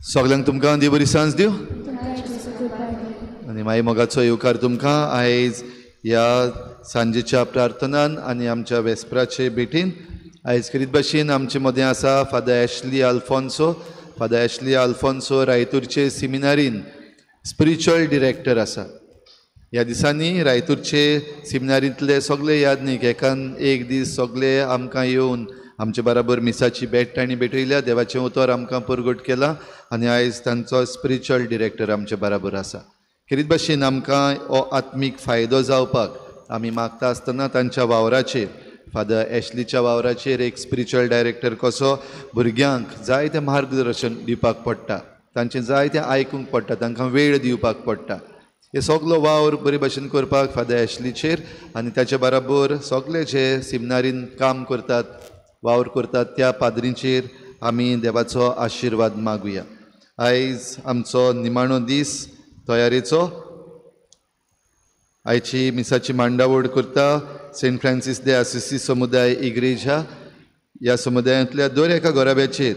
सगल्यांक तुमकां देव बरी सांज दिवं आनी माई मोगाचो येवकार तुमकां आयज ह्या सांजेच्या प्रार्थनान आनी आमच्या वेस्पराचे भेटीन. आयज करीत भाशेन आमचे मदें आसा Father Ashley Alfonso. Father Ashley Alfonso रायतूरचे सिमिनारीन spiritual director आसा. ह्या दिसांनी रायतूरचे सिमिनारींतले सगळे यादनीक एकान एक दीस सगळे आमकां येवन आमचे बराबर मिसाची भेट तांणी भेटयल्या, देवाचें उतर आमकां परगट केलां आनी आयज तांचो स्पिरिच्युअल डिरेक्टर आमचे बराबर आसा. खेरीत भाशेन आमकां हो आत्मीक फायदो जावपाक आमी मागता आसतना तांच्या वावराचेर, फादर एशलीच्या वावराचेर एक स्पिरिच्युअल डायरेक्टर कसो भुरग्यांक जायतें मार्गदर्शन दिवपाक पडटा, तांचें जायतें आयकूंक पडटा, तांकां वेळ दिवपाक पडटा. हे सगलो वावर बरे भाशेन करपाक फादर एशलीचेर आनी ताचे बराबर सगळे जे सिमिनारीन काम करतात, वावर करतात त्या पाद्रींचेर आमी देवाचो आशिर्वाद मागुया. आयज आमचो निमाणो दीस तयारेचो. आयची मिसाची मांडावळ करता सेंट फ्रांसीस दे आसिसी समुदाय इग्रेजा. ह्या समुदायांतल्या दर एका घराब्याचेर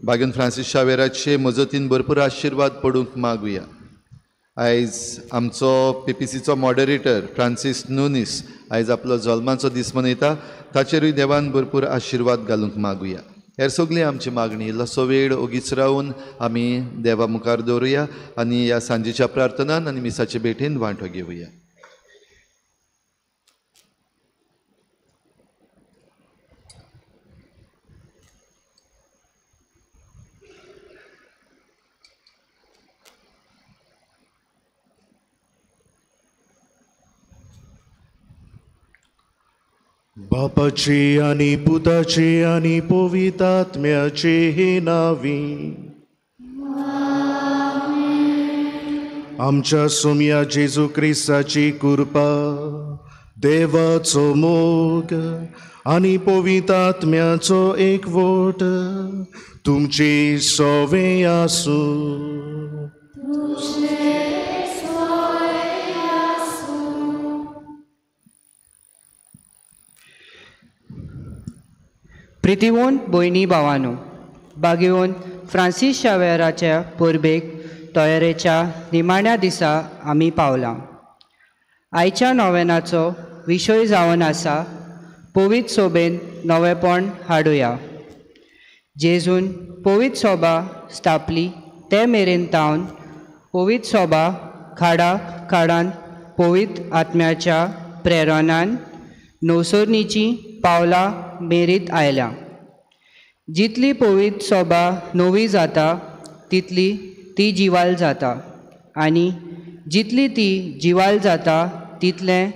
बागेन फ्रांसीस शावेराचे मजतीन भरपूर आशिर्वाद पडूंक मागुया. आयज आमचो पीपीसीचो मॉडरेटर फ्रांसीस नुनीस आयज आपलो जल्माचो दीस मनयता, ताचेरूय देवान भरपूर आशिर्वाद घालूंक मागुया. हेर सगळी आमची मागणी इल्लोसो वेळ ओगीच रावन आमी देवा मुखार दवरुया आनी ह्या सांजेच्या प्रार्थनान आनी मिसाचे भेटेन वांटो घेवया. बापाचे आनी पुताचे आनी पवित्र आत्म्याचे नांवी आमच्या सोम्या जेजू क्रिस्ताची कृपा, देवाचो मोग आनी पवित्र आत्म्याचो एकवट तुमचे सवे आसूं. प्रितिवंत भयणी भावानो, बागेवन फ्रांसीस शावेराच्या परबेक तयारेच्या निमाण्या दिसा आमी पावलां. आयच्या नोवेनाचो विशय जावन आसा पवित्र सोबेन नवेपण हाडुया. जेजून पवित्र सोबा स्थापली ते मेरेन तावन पवित्र सोबा खाडा खाडान पवित्र आत्म्याच्या प्रेरणान नवसरणीचीं पावलां मेरीत आयल्या. जितली पवित्र सोबा नवी जाता तितली ती जिवाल जाता आनी जितली ती जिवाल जाता तितलें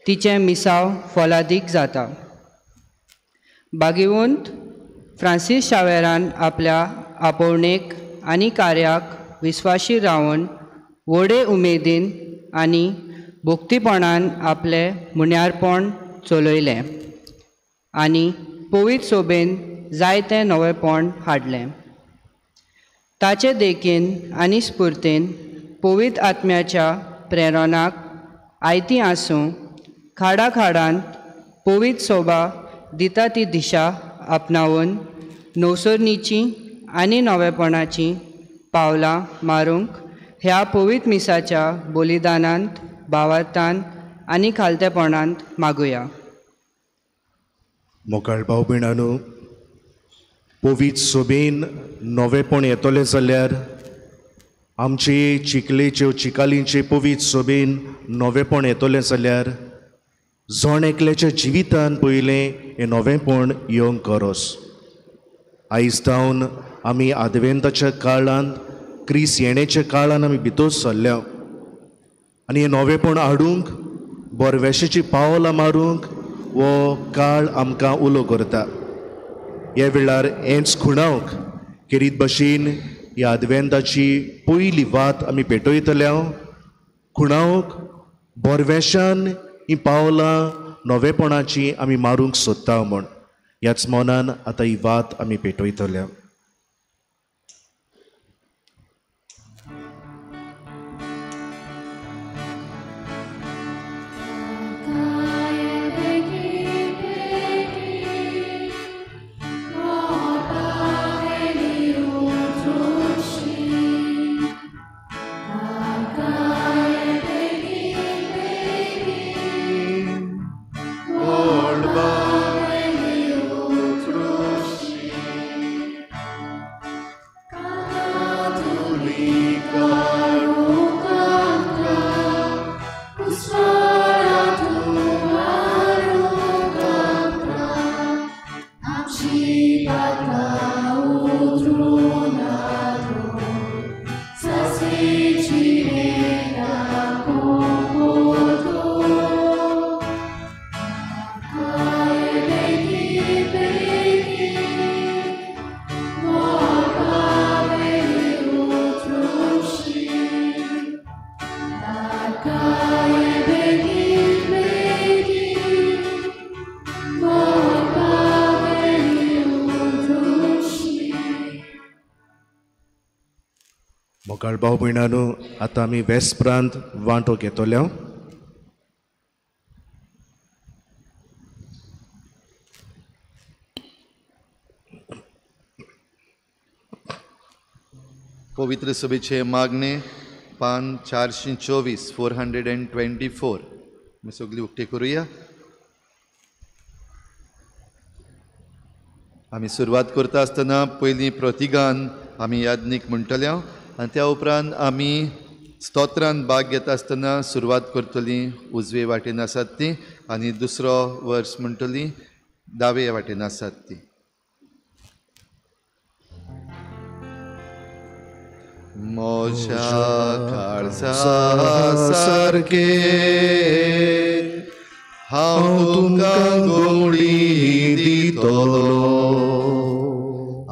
तिचें मिसाव फोलादीक जाता. बागेवंत फ्रांसीस शावेरान आपल्या आपोवणेक आनी कार्याक विस्वाशी रावन व्हडे उमेदीन आनी भक्तीपणान आपलें मुण्यारपण चलयलें आनी पवित्र सोबेन जायतें नवेपण हाडलें. ताचे देखीन आनी स्फुर्तीन पवित्र आत्म्याच्या प्रेरणाक आयती आसूं खाडा खाडान पवित्र सोबा दिता ती दिशा आपणावन नवसरणीची आनी नवेपणाची पावलां मारूंक ह्या पवित्र मिसाच्या बलिदानांत भावार्थान आनी खालतेपणांत मागुया. मोगाळ भाव भयणांनो, पवित्र सोबेन नवेपण येतलें जाल्यार आमचे चिखलेच्यो चिकालींचे पवित्र सोबेन नवेपण येतलें जाल्यार जण एकल्याच्या जिवितान पयलें हें नवेपण येवंक गरज. आयज जावन आमी आदवेंताच्या काळांत, क्रिस्त येण्याच्या काळान आमी भितर सरल्या आनी हें नवेपण हाडूंक बरवेशाचीं पावलां मारूंक हो काळ आमकां उलो करता. ह्या वेळार हेंच खुणावंक खेरीत भशेन ह्या आदवेंताची पयली वात आमी पेटयतले. खुणावंक बोरवेशान ही पावलां नवेपणाची आमी मारूंक सोदता म्हूण ह्याच मनान आतां ही वात आमी पेटयतले. मोगाळ भाव भयणांनो, आतां आमी वेस्प्रांत वांटो घेतल्या. पवित्र सभेचे मागणे पान 424 424 आमी सगळी उक्ती करुया. आमी सुरवात करता आसतना पयलीं प्रतिगान आमी याज्ञीक म्हणटले आनी त्या उपरांत आमी स्तोत्रान भाग घेता आसतना सुरवात करतली उजवे वाटेन आसात ती आनी दुसरो वर्स म्हणटली दावे वाटेन आसात ती. म्हज्या काळजा सारकें हांव तुमकां गोडी दितलो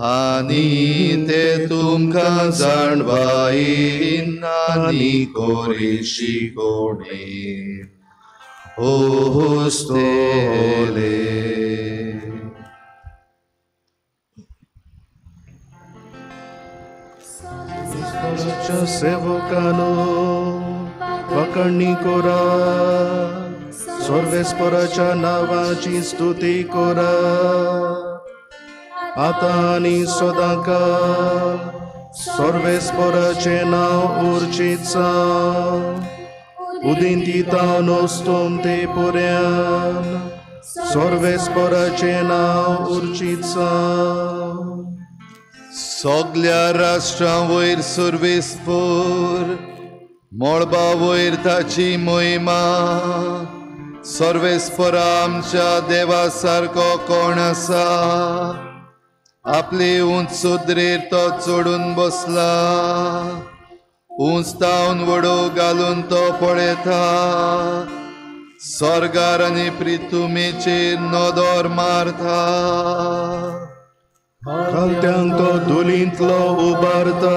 आनी ते तुमकां जाणवायेन आनी कोरेशी कोणे ओस्तले. सेवकानो वाखाणी करा, सर्वेस्पराच्या नांवाची स्तुती करा, आतां आनी सदांकाळ सर्वेस्पराचें नांव उर्चीत जावं. उदेंती तावन अस्तंते पर्यंत सर्वेस्पराचें नांव उर्चीत जावं. सगल्या राष्ट्रां वयर सर्वेस्पर, मळबा वयर ताची महिमा. सर्वेस्परा आमच्या देवा सारको कोण आसा? आपले उंच सुदरेर तो चडून बसला, उंच तावन वडो घालून तो पळयता. स्वर्गार आनी प्रितुमेचेर नदर मारता. खालत्यांक तो धुलींतलो उबारता,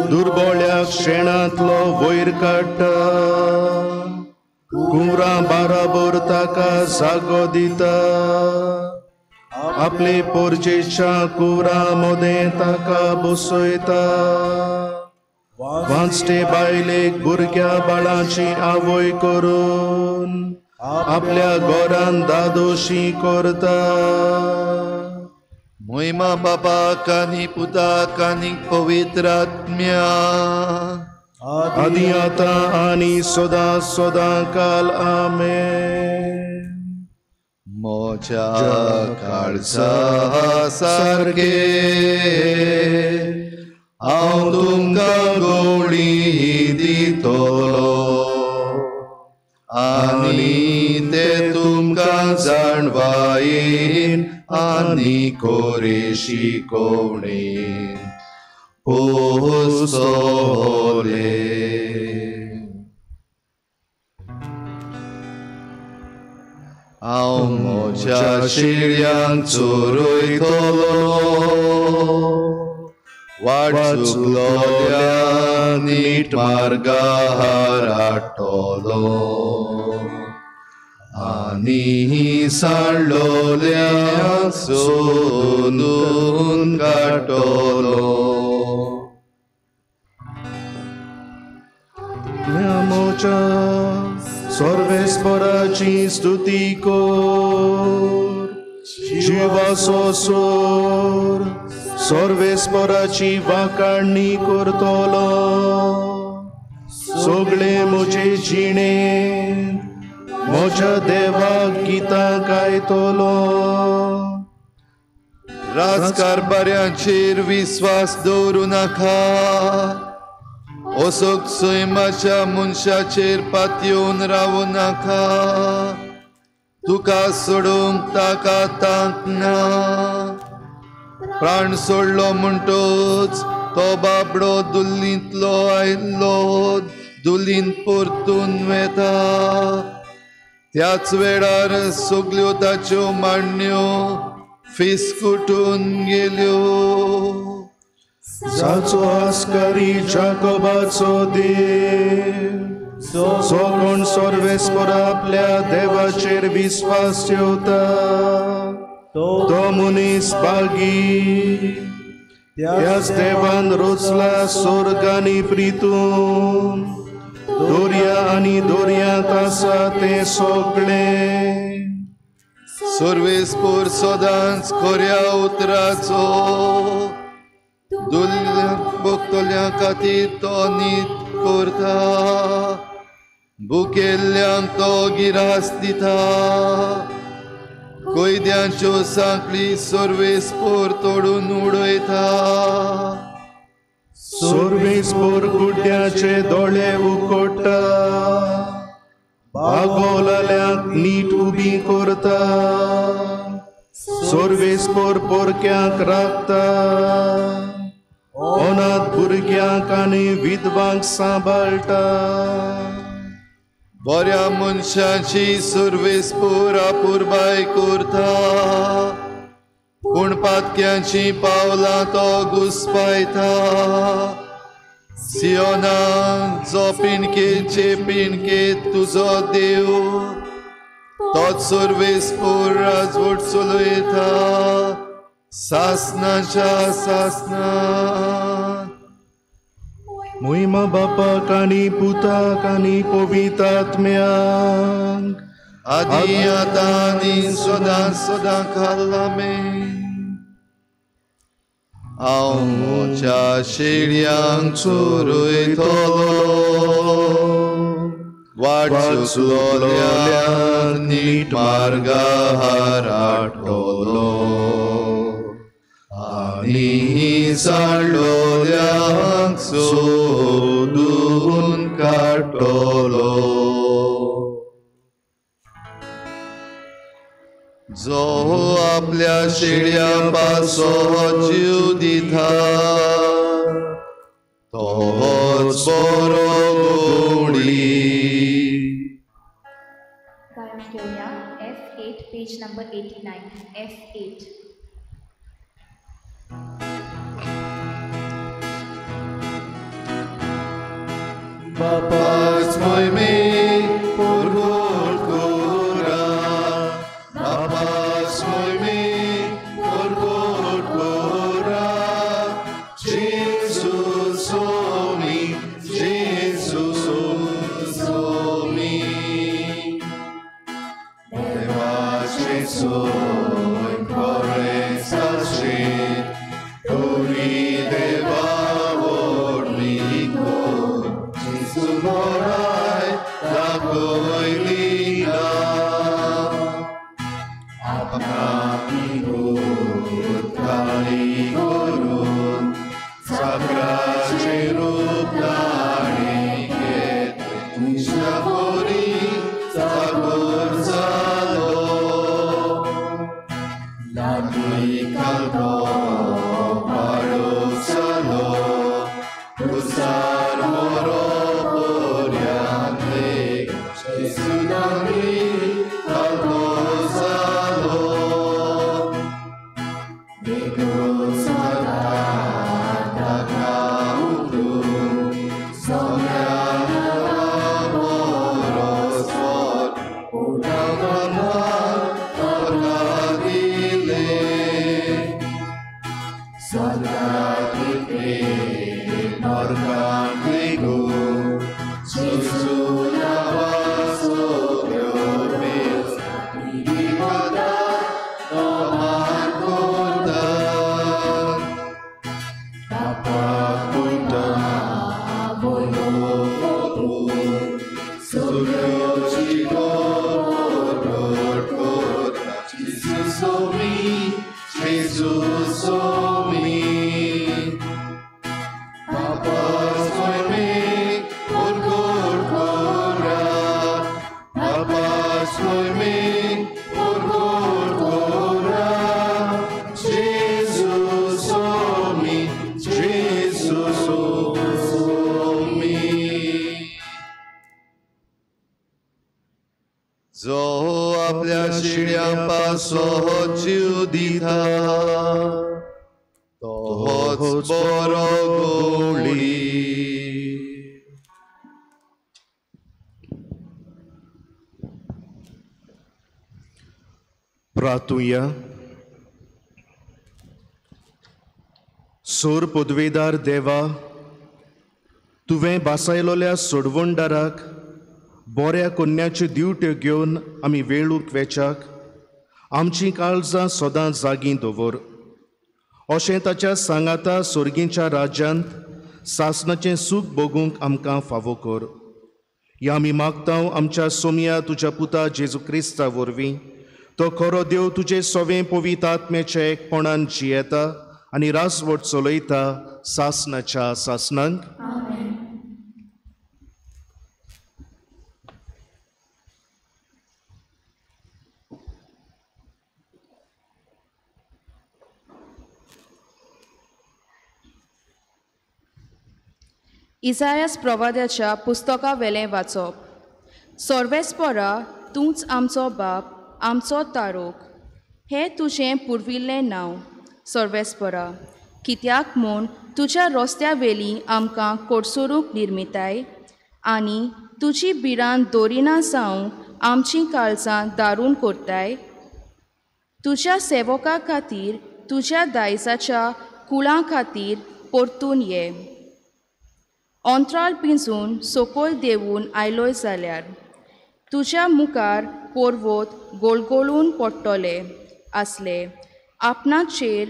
दुर्बोळ्याक शेणांतलो वयर काडटा, कुंवरां बाराबर ताका जागो दिता, आपले पोरजेच्या कुंवरां मदें ताका बसयता. वांचटे बायलेक भुरग्या बाळाची आवय करून आपल्या घरान दादोशी करता. महिमा बापाक आनी पुताक आनी पवित्र आत्म्या, आदी आतां आनी सदां सदां काल. आमेन. म्हज्या काळजा सारकें हांव तुमकां गोडी दितलो आनी ते तुमकां जाणवायेन आनी कोरेशी कोणेन पोसोले. हांव म्हज्या शेळयांक चोरयतलो, वाट चुकलोल्या नीट मार्गार हाडटलो आनी सांडलोल्या सोदून काडटलो. म्हज्या सर्वेस्पराची स्तुती कर, जिवाचो सोर सर्वेस्पराची वाखाणी करतलो. सगळे म्हजे जिणेंत म्हज्या देवाक गितां गायतलो. राजकारभाऱ्यांचेर विस्वास दवरूं नाका, असोक सैमाच्या मनशाचेर पातयेवन रावूं नाका. तुका सोडूंक ताका तांक ना, प्राण सोडलो म्हणटच तो बाबडो दुल्लींतलो आयलो दुलीन परतून वेता. त्याच वेळार सगल्यो ताच्यो मांडण्यो फिसकुटून गेल्यो. जाचो आस्कारी जाकोबाचो देव, जो कोण सर्वेस्पर आपल्या देवाचेर विस्वास ठेवता तो मनीस भागी. त्याच देवान रोचला स्वर्ग आनी प्रितून, दर्या आनी दर्यांत आसा तें सगळें. सर्वेस्पोर सदांच खऱ्या उतराचो, भोगतल्या खातीर तो नीत करता, भुकेल्ल्यांक तो गिरास दिता, कैद्यांच्यो सांखळी सर्वेस्पोर तोडून उडयता. सर्वेस्पोर गुड्ड्याचे दोळे उकोडटा, बागोलाल्यांक नीट उबी करता, सर्वेस्पोर पोरक्यांक राखता, अनाथ भुरग्यांक आनी विधवांक सांबाळटा. बऱ्या मनशांची सर्वेस्पोर अपुरबाय करता, पूण पातक्यांची पावलां तो घुसपायता. सियोना जो पिणकेचे पिणके तुजो देव, तोच सर्वेस्पोर राजवट चलयता सासनाच्या सासना. मोहिमा बापाक आनी पुताक आनी पवित्र आत्म्याक, आदी आतां आनी सदां सदां काल. आमेन. हांव म्हज्या शेळयांक चोरयतलो, वाट चुकलोल्यांक नीट मार्गार हाडटलो, आनी सांडलोल्यांक सोदून काडटलो. जो आपल्या शेळयां पासो जीव दिता, तोच बरो गवळी. गायन घेवया F8 page number 89 F8. बापास मोहिमे पोरगोट कोरा, बापास मोहिमे पोरगोट कोरा, जेजू सोमी, जेजू सोमी, देवाचे सोय कोरे साक्षी, तोरी देवा वोडली कोर, जेजू मोराय दाखयली ना. आपणाकी काळी करून सागराचे रूप ताणी घेतलें, निश्ठापोरी सागर जालो, लागली कालतो पाडो जालो, कुसार मोरो पर्यांत लेक, जेजू नांगरी कालतो जालो. देखून सदां ताका उखलून सगळ्या बरो स्वर उदकांत ताका दिलें. सगळ्या नरकांत लेगून जेजू नांवाचो मेज निधिपदा नमान करतात. बापाक पुताक वयलो पत्रून सगळ्यो शिको प्रगट करता. जेजू सोमी, जेजू सोमी, बापास मोहिमे पोरगोट कोरा, बापास मोहिमे पोरगोट कोरा, जेजू सोमी, जेजू सोमी. जो आपल्या शेळयां पासो जीव दिता, तोच बरो गवळी. प्रार्थुया. सोर पदवेदार देवा, तुवें बासायलोल्या सोडवणदाराक बऱ्या कोन्याच्यो दिवट्यो घेवन आमी वेळूंक वेच्याक आमचीं काळजां सदां जागीं दवर. अशें ताच्या सांगाता सोर्गींच्या राज्यांत सासणाचें सूख भोगूंक आमकां फावो कर. ह्या आमी मागता आमच्या सोमया तुज्या पुता जेजू क्रिस्ता वरवीं. तो खरो देव तुजे सवें पवित्र आत्म्याच्या एकपणान जियेता आनी राजवट चलयता सासणाच्या सासणांक. इसायास प्रवाद्याच्या पुस्तका वेलें वाचप. सर्वेस्परा, तूंच आमचो बाप, आमचो तारोक. हें तुजें पुर्विल्लें नांव सर्वेस्परा, कित्याक म्हूण तुज्या रस्त्या वेली आमकां कोडसोरूंक निर्मिताय आनी तुजी भिरांत दवरिना जावंक आमचीं काळजां दारून करताय. तुज्या सेवका खातीर, तुज्या दायजाच्या कुळां खातीर परतून ये. अंतराळ पिंजून सकयल देंवून आयलोय जाल्यार तुज्या मुखार पर्वत गोळगोळून पडटले आसले. आपणाचेर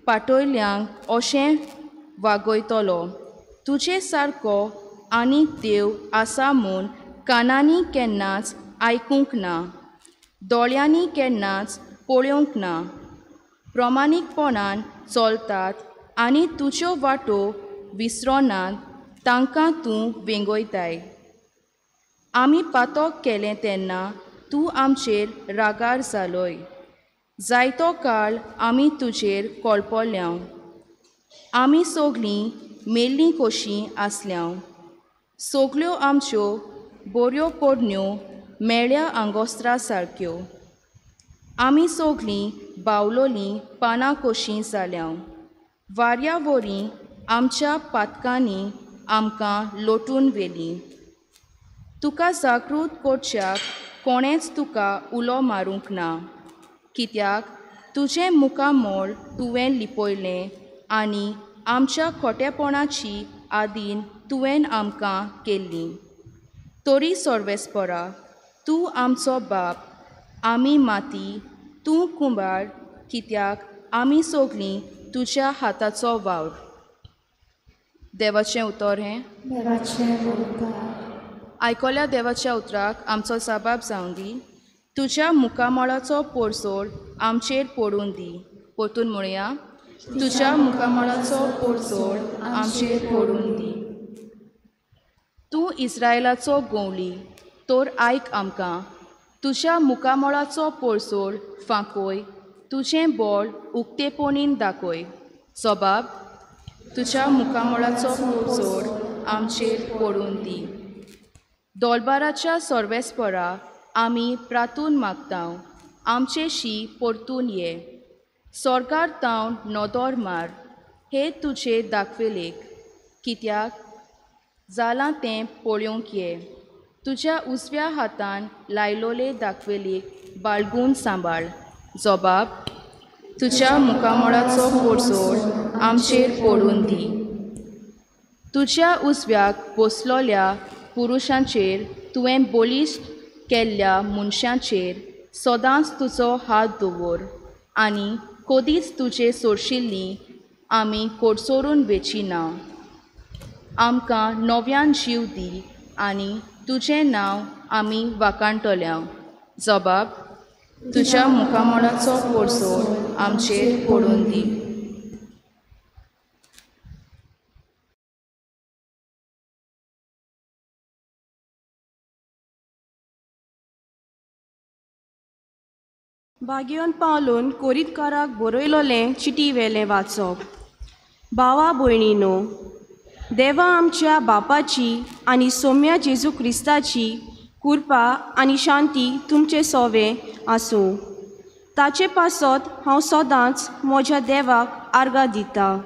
पाटयल्यांक अशें वागयतलो, तुजे सारको आनीक देव आसा म्हूण कानांनी केन्नाच आयकूंक ना, दोळ्यांनी केन्नाच पळोवंक ना. प्रमाणीकपणान चलतात आनी तुज्यो वाटो विसरनात तांकां तूं वेंगयताय. आमी पातक केलें तेन्ना तूं आमचेर रागार जालोय. जायतो काळ आमी तुजेर कोळपल्यांव. आमी सगळीं मेल्लीं कशीं आसल्यांव. सगळ्यो आमच्यो बऱ्यो पोरण्यो मेळ्या आंगोस्त्रा सारक्यो. आमी सगळीं बावलोलीं पानां कशीं जाल्यांव. वाऱ्या वरी आमच्या पातकांनी आमकां लोटून व्हेलीं. तुका जागृत करच्याक कोणेंच तुका उलो मारूंक ना, कित्याक तुजें मुखामळ तुवें लिपयलें आनी आमच्या खोटेपणाची आदीन तुवें आमकां केल्ली. तरी सर्वेस्परा, तूं आमचो बाप, आमी माती, तूं कुंबार, कित्याक आमी सगळीं तुज्या हाताचो वावर. देवाचें उतर हें. आयकल्या देवाच्या उतराक आमचो साबाब जावं दी. तुज्या मुखामळाचो पोरसोड आमचेर पडून दी. परतून म्हणया, तुज्या मुखामळाचो पोरसोड आमचेर पडून दी. तूं इस्रायलाचो गोवली तर आयक आमकां. तुज्या मुखामळाचो पोरसोड फांकोय, तुजें बळ उक्तेपणीन दाखय. सबाब, तुज्या मुखामळाचो पोरसोड आमचेर पडून दी. दोलबाराच्या सर्वेस्परा, आमी प्रातून मागता, आमचे शी परतून ये. सोर्गार तावन नदर मार, हे तुजे दाखवेलेक, कित्याक जालां तें पळोवंक ये. तुज्या उजव्या हातान लायलोले दाखवेलेक बाळगून सांबाळ. जबाब, तुज्या मुखामळाचो पोरसोड आमचेर पडून दी. तुज्या उजव्याक बसलोल्या पुरुशांचेर, तुवें बळिश्ट केल्ल्या मनशांचेर सदांच तुजो हात दवर आनी कदीच तुजे सोरशिल्ली आमी कोडसोरून वेची ना. आमकां नव्यान जीव दी आनी तुजें नांव आमी वाखाणटल्या. जबाब, तुज्या मुखामळाचो पोरसोड आमचेर पडून दी. बागेवन पावलून कोरीतकाराक बरयलोलें चिटी वेलें वाचप. भावा भयणीनो, देवा आमच्या बापाची आनी सोम्या जेजू क्रिस्ताची कृपा आनी शांती तुमचे सोवे आसूं. ताचे पासत हांव सदांच म्हज्या देवाक आर्गां दिता,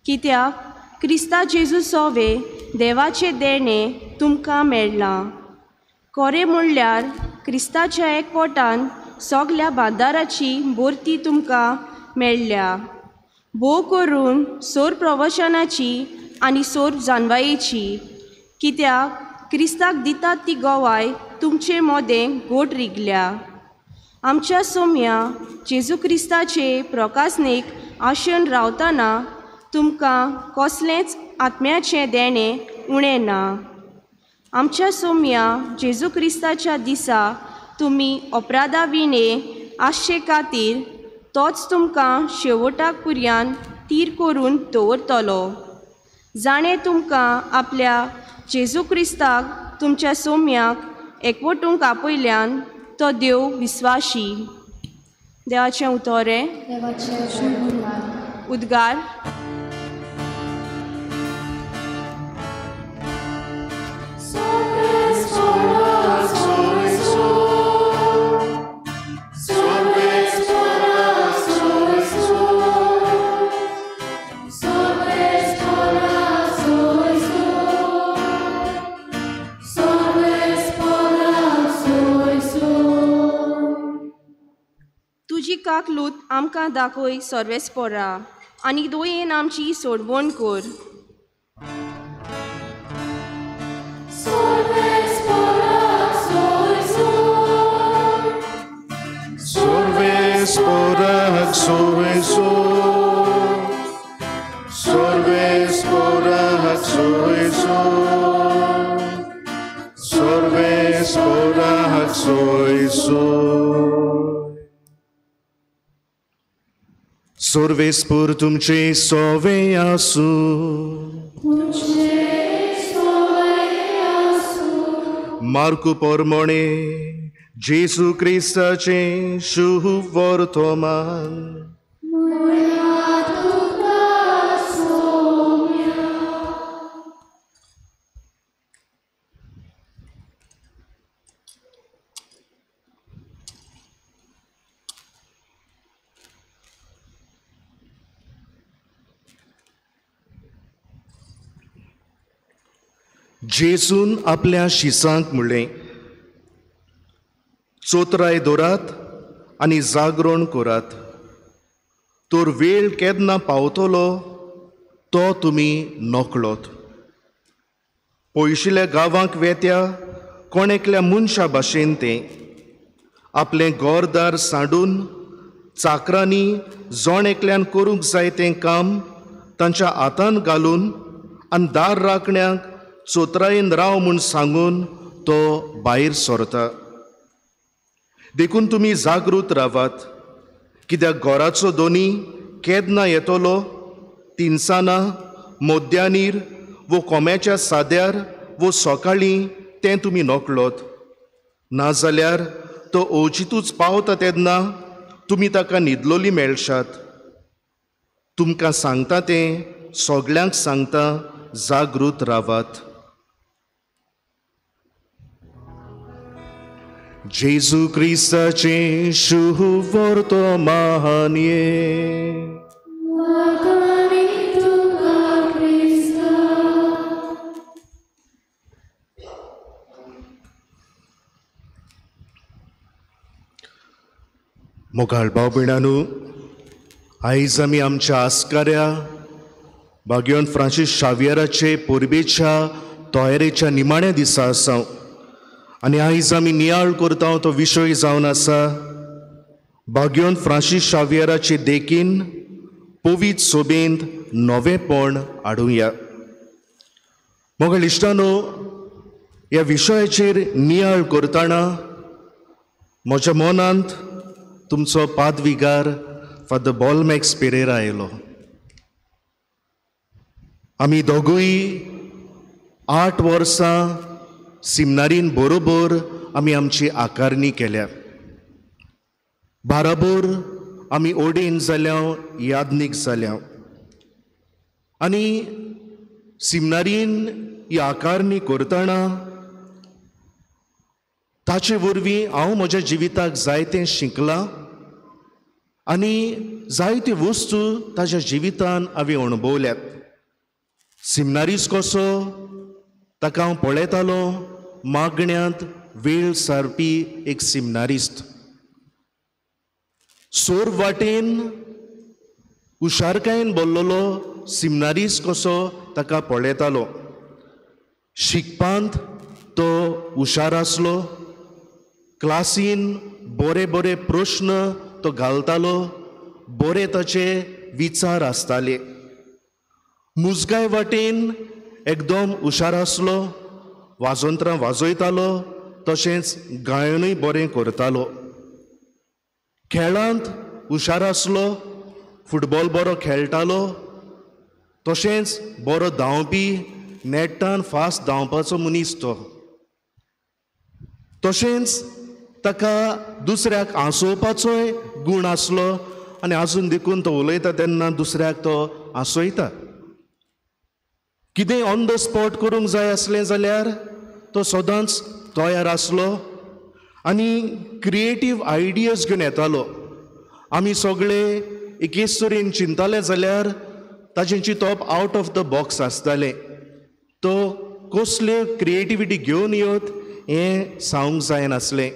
कित्याक क्रिस्ता जेजू सोवे देवाचें देणें तुमकां मेळ्ळां. खरें म्हणल्यार क्रिस्ताच्या एकवटान सगल्या बाजाराची भरती तुमकां मेळ्ळ्या. भोव करून सोर प्रवचनाची आनी सोर जानवायेची, कित्याक क्रिस्ताक दितात ती गवाय तुमचे मोदें गोड रिगल्या. आमच्या सोम्या जेजू क्रिस्ताचे प्रकासनेक आशेन रावतना तुमकां कसलेंच आत्म्याचें देणें उणें ना. आमच्या सोम्या जेजू क्रिस्ताच्या दिसा तुमी अपराधा विणे आसचे खातीर तोच तुमकां शेवटाक पुर्यान तीर करून दवरतलो. जाणें तुमकां आपल्या जेजू क्रिस्ताक तुमच्या सोम्याक एकवटूंक आपयल्यान तो देव विस्वाशी. देवाचें उतोरें. उद्गार. काकलूत आमकां दाखय सर्वेस्पोरा आनी दोयेन आमची सोडवण कर. सर्वेस्पोर तुमचे सोवे आसूं. मार्कू पोरमोणे जेजू क्रिस्ताचें शुभ वर्तमान. जेजून आपल्या शिसांक म्हणलें, चोतराय दवरात आनी जागरण करात, तर वेळ केन्ना पावतलो तो तुमी नकळत. पयशिल्ल्या गांवांक वेत्या कोण एकल्या मनशा भाशेन तें आपलें घरदार सांडून चाकरांनी जण एकल्यान करूंक जाय तें काम तांच्या हातान घालून आनी दार राखण्यांक चोतरायेन राव म्हूण सांगून तो भायर सरता. देखून तुमी जागृत रावात, कित्याक घराचो दोनी केन्ना येतलो, तिनसाना, मध्यानीर वो कोम्याच्या साद्यार वो सकाळीं तें तुमी नकळत. नाजाल्यार तो अवचितूच पावता तेन्ना तुमी ताका न्हिदलोली मेळशात. तुमकां सांगता तें सगल्यांक सांगता, जागृत रावात. जेजू क्रिस्ताचें शुभ वर्तमान. मोगाळ भाव भयणांनो, आयज आमी आमच्या आस्काऱ्या भाग्यवंत फ्रांसीस शावियराचे परबेच्या तयारेच्या निमाण्या दिसा आसा आनी आयज आमी नियाळ करता तो विशय जावन आसा भाग्यवंत फ्रांसीस शावियराचे देखीन पवित्र सोबेंत नवेपण हाडुया. मोगाळ इश्टांनो, ह्या विशयाचेर नियाळ करतना म्हज्या मनांत तुमचो पादविगार फादर बॉलमॅक्स पेरेरा आयलो. आमी दोगूय 8 वर्सां सिमनारीन बरोबर आमी आमची आकारणी केल्या. बाराबोर आमी ओडीन जाल्या, यादनीक जाल्या आनी सिमनारीन ही आकारणी करतना ताचे वरवीं हांव म्हज्या जिविताक जायतें शिकलां आनी जायत्यो वस्तू ताच्या जिवितान हांवें अणभवल्यात. सिमनारीस कसो ताका हांव पळयतालो मागण्यांत वेळ सारपी एक सिमनारिस्त. सोर वाटेन हुशारकायेन बोल्लोलो सिमनारीस कसो ताका पळयतालो. शिकपांत तो हुशार आसलो, क्लासीन बरे बरे प्रश्न तो घालतालो, बरे ताचे विचार आसताले. मुजगाय वाटेन एकदम हुशार आसलो, वाजंत्रां वाजयतालो, तशेंच गायनूय बरें करतालो. खेळांत हुशार आसलो, फुटबॉल बरो खेळटालो, तशेंच बरो धांवपी, नेटान फास्ट धांवपाचो मनीस तो. तशेंच ताका दुसऱ्याक हांसोवपाचोय गूण आसलो आनी आजून देखून तो उलयता तेन्ना दुसऱ्याक तो हांसयता. कितें ऑन the spot करूंक जाय आसलें जाल्यार तो सदांच तयार आसलो आनी क्रिएटीव आयडियाज घेवन येतालो. आमी सगळे एकेच तरेन चिंताले जाल्यार ताचें चिंतप आवट ऑफ the box आसतालें. तो कसल्यो क्रिएटिविटी घेवन येत हें सांगूंक जायनासलें.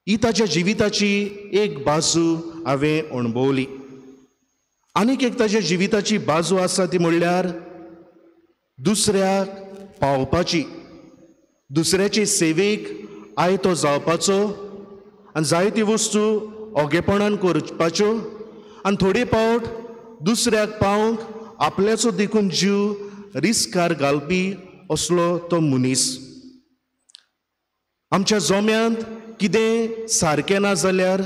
ही ताच्या जिविताची एक बाजू हांवें अणभवली. आनीक एक ताच्या जिविताची बाजू आसा ती म्हणल्यार दुसऱ्याक पावपाची, दुसऱ्याचे सेवेक आयतो जावपाचो आनी जायती वस्तू ओगेपणान करपाच्यो आनी थोडे फावट दुसऱ्याक पावंक आपल्याचो देखून जीव रिस्कार घालपी असलो तो मनीस. आमच्या जोम्यांत कितें सारकें ना जाल्यार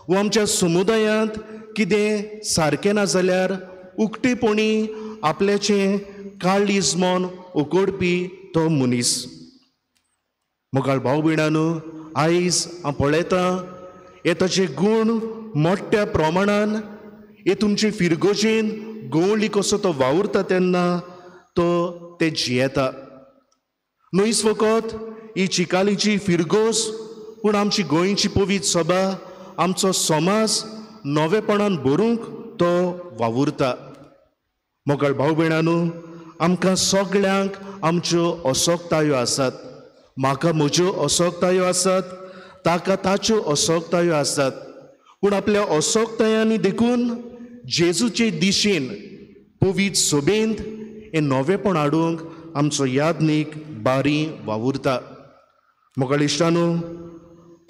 वा आमच्या समुदायांत कितें सारकें ना जाल्यार उक्तेपणी आपल्याचें काळीज मन उकडपी तो मनीस. मोगाळ भाव भयणांनो, आयज हांव पळयतां हे ताचे गूण मोठ्या प्रमाणान हे तुमचे फिरगोजेन गवळी कसो तो वावुरता तेन्ना तो ते जियेता. न्हयच फकत ही चिकालीची फिरगोज पूण आमची गोंयची पवित्र सभा, आमचो समाज नवेपणान भरूंक तो वावुरता. मोगाळ भाव भयणांनो, आमकां सगळ्यांक आमच्यो असोक्तायो आसात. म्हाका म्हज्यो असोक्तायो आसात, ताका ताच्यो असोक्तायो आसात. पूण आपल्या असोक्तायांनी देखून जेजूचे दिशेन पवित्र सभेंत हें नवेपण हाडूंक आमचो यादनीक बारी वावुरता. मोगाळ इश्टांनो,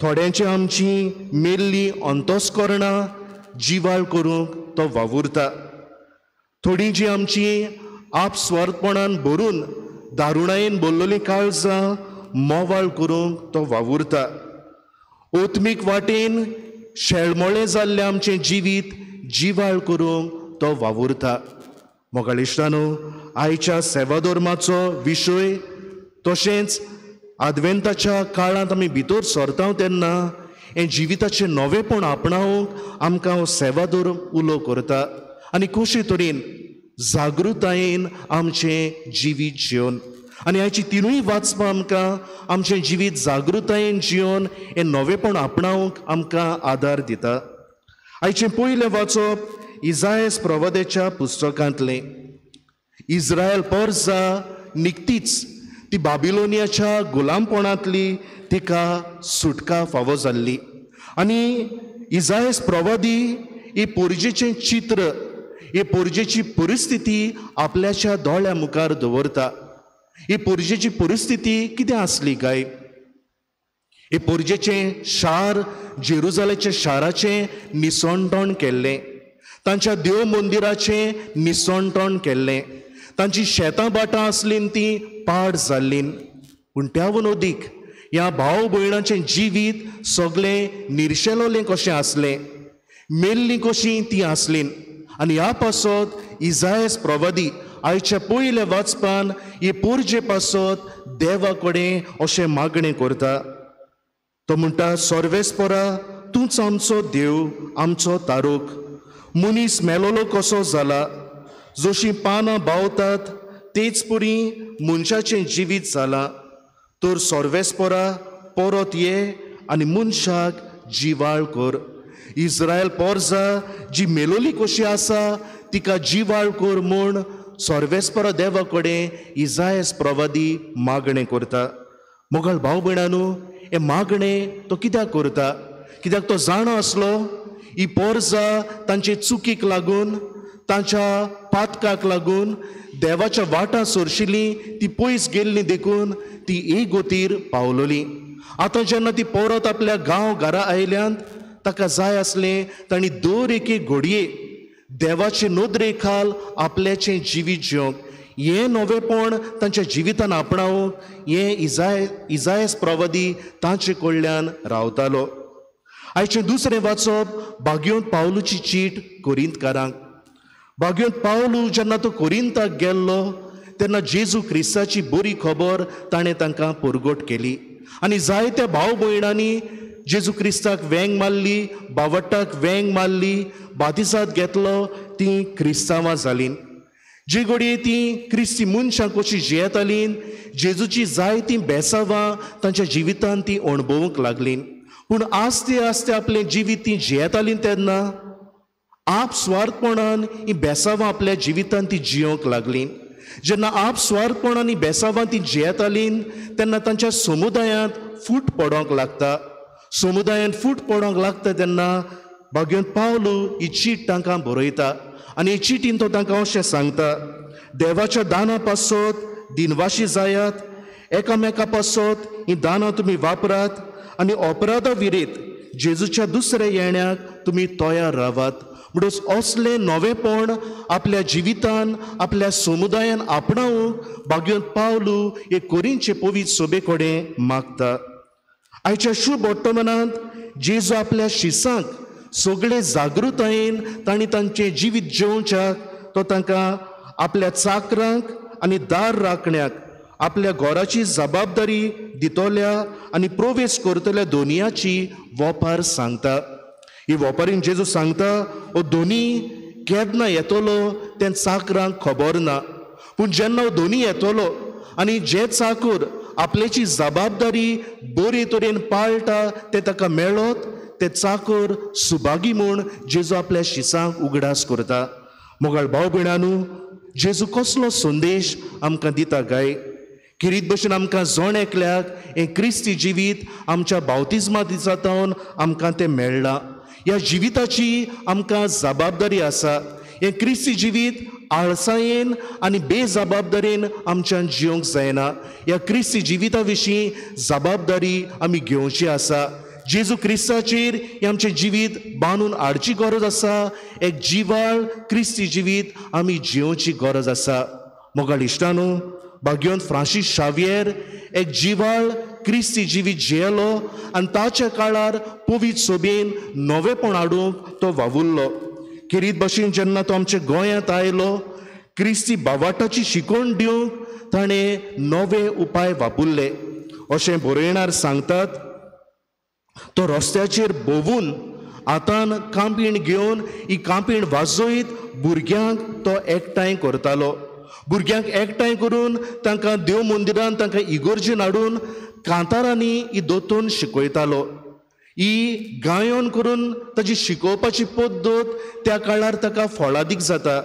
थोड्यांची आमची मेल्ली अंतस्करणां जिवाळ करूंक तो वावुरता. थोडीं जी आमची आपस्वार्थपणान भरून दारुणायेन बोल्लोलीं काळजां मोवाळ करूंक तो वावुरता. ओत्मीक वाटेन शेळमोळें जाल्लें आमचें जिवीत जिवाळ करूंक तो वावुरता. मोगाळ इश्टांनो, आयच्या सेवाधर्माचो विशय तशेंच आदवेंताच्या काळांत आमी भितर सरता तेन्ना हें जिविताचें नवेपण आपणावंक आमकां हो सेवाधर्म उलो करता आनी कशे तरेन जागृतायेन आमचें जिवीत जिवन आनी हाची तिनूय वाचपां आमकां आमचें जिवीत जागृतायेन जिवन हें नवेपण आपणावंक आमकां आदार दिता. आयचें पयलें वाचप इजायस प्रवाद्याच्या पुस्तकांतलें. इस्रायल परजा निकतीच ती बाबिलोनियाच्या गुलामपणांतली तिका सुटका फावो जाल्ली आनी इजायस प्रवादी ही पोरजेचें चित्र, ही पोरजेची परिस्थिती आपल्याच्या दोळ्या मुखार दवरता. ही पोरजेची परिस्थिती कितें आसली काय? हे पोरजेचें शार जेरुजालेच्या शाराचें निसणटण केल्लें, तांच्या देव मंदिराचें निसणटण केल्लें, तांची शेतां भाटां आसलीं तीं पाड जाल्लीं. पूण त्यावून अदीक ह्या भाव भयणाचें जिवीत सगळें निर्शेलोलें कशें आसलें, मेल्लीं कशीं तीं आसलीं. आनी ह्या पासत इजायस प्रवादी आयच्या पयल्या वाचपान ही पोरजे पासत देवा कडेन अशें मागणें करता. तो म्हणटा, सर्वेस्परा तूंच आमचो देव, आमचो तारूक. मनीस मेलोलो कसो जाला, जशीं पानां बावतात तेच परी मनशाचें जिवीत जालां. तर सर्वेस्परा परत ये आनी मनशाक जिवाळ कर. इस्रायल पोरजा जी मेलोली कशी आसा तिका जिवाळ कर म्हूण सर्वेस्परा देवा कडेन इजायस प्रवादी मागणें करता. मोगाळ भाव भयणांनो, हें मागणें तो कित्याक करता? कित्याक तो जाणा आसलो ही पोरजा तांचे चुकीक लागून, तांच्या पातकाक लागून देवाच्या वाटां सोरशिल्ली, ती पयस गेल्ली देखून ती एक गोतीर पावलोली. आतां जेन्ना ती परत आपल्या गांव घरा आयल्यान ताका जाय आसलें तांणी दर एके घडये देवाचे नदरे खाल आपल्याचें जिवीत जिवंक, हें नवेपण तांच्या जिवितान आपणावंक हें इजायस प्रवादी तांचे कडल्यान रावतालो. आयचें दुसरें वाचप भाग्योंत पावलूची चीट कोरिंतकारांक. भाग्योंत पावलू जेन्ना तो कोरिंताक गेल्लो तेन्ना जेजू क्रिस्ताची बरी खबर ताणें तांकां परगट केली आनी जायत्या भाव भयणांनी जेजू क्रिस्ताक वेंग मारली, बावट्टाक वेंग मारली, बातिसाद घेतलो, तीं क्रिस्तांवां जालीं. जे घडये तीं क्रिस्ती मनशां कशीं जियेतालीं, जेजूची जायतीं बेसावां तांच्या जिवितांत ती अणभवूंक लागलीं. पूण आस्ते आस्ते आपलें जिवीत तीं जियेतालीं तेन्ना आप स्वार्थपणान ही बेसावां आपल्या जिवितांत ती जियोंक लागलीं. जेन्ना आप स्वार्थपणान ही बेसावां ती जियेतालीं तेन्ना तांच्या समुदायांत फूट पडोंक लागता. समुदायांत फूट पडोंक लागता तेन्ना भाग्योंत पावलू ही चीट तांकां बरयता आनी ही चिटीन तो तांकां अशें सांगता, देवाच्या दाना पासत दिनवाशी जायात, एकामेका पासत ही दानां तुमी वापरात आनी अपराधा विरेत जेजूच्या दुसऱ्या येण्याक तुमी तयार रावात. म्हणून असलें नवेपण आपल्या जिवितान आपल्या समुदायान आपणावंक भाग्योंत पावलू हे कोरिंचे पवित्र सोबे कडेन मागता. आयच्या शुभ वर्तमानांत जेजू आपल्या शिसांक सगळे जागृतायेन तांणी तांचें जिवीत जेवच्याक तो तांकां आपल्या चाकरांक आनी दार राखण्याक आपल्या घराची जबाबदारी दितल्या आनी प्रवेश करतल्या दोनयाची वोपार सांगता. ही वोपारीन जेजू सांगता हो दोनी केन्ना येतलो तें चाकरांक खबर ना, पूण जेन्ना हो दोनी येतलो आनी जे चाकर आपल्याची जबाबदारी बरे तरेन पाळटा ते ताका मेळत ते चाकर सुभागी म्हूण जेजू आपल्या शिसांक उगडास करता. मोगाळ भाव भयणानू, जेजू कसलो संदेश आमकां दिता काय? किरीत भशेन आमकां जण एकल्याक हें क्रिस्ती जिवीत आमच्या बावतिज्मा दिसा सावन आमकां तें मेळ्ळां. ह्या जिविताची आमकां जबाबदारी आसा. हें क्रिस्ती जिवीत आळसायेन आनी बेजबाबदारेन आमच्यान जिवंक जायना. ह्या क्रिस्ती जिविता विशीं जबाबदारी आमी घेवची आसा. जेजू क्रिस्ताचेर हें आमचें जिवीत बांदून हाडची गरज आसा. एक जिवाळ क्रिस्ती जिवीत आमी जियोवची गरज आसा. मोगाळ इश्टानू, भाग्योंत फ्रांसीस शावियर एक जिवाळ क्रिस्ती जिवीत जियेलो आनी ताच्या काळार पवित्र सोबेन नवेपण हाडूंक तो वावुरलो. खेरीत भशेन जेन्ना तो आमच्या गोंयांत आयलो क्रिस्ती बावाटाची शिकवण दिवंक ताणें नवे उपाय वापरले. अशें बरयणार सांगतात, तो रस्त्याचेर भोंवून हातान कांपीण घेवन ही कांपीण वाजयत भुरग्यांक तो एकठांय करतालो. भुरग्यांक एकठांय करून तांकां देव मंदिरान तांकां इगोर्जेन हाडून कांतारांनी ही दोतोन शिकयतालो. ही गायन करून ताजी शिकोवपाची पद्दत त्या काळार ताका फळादीक जाता.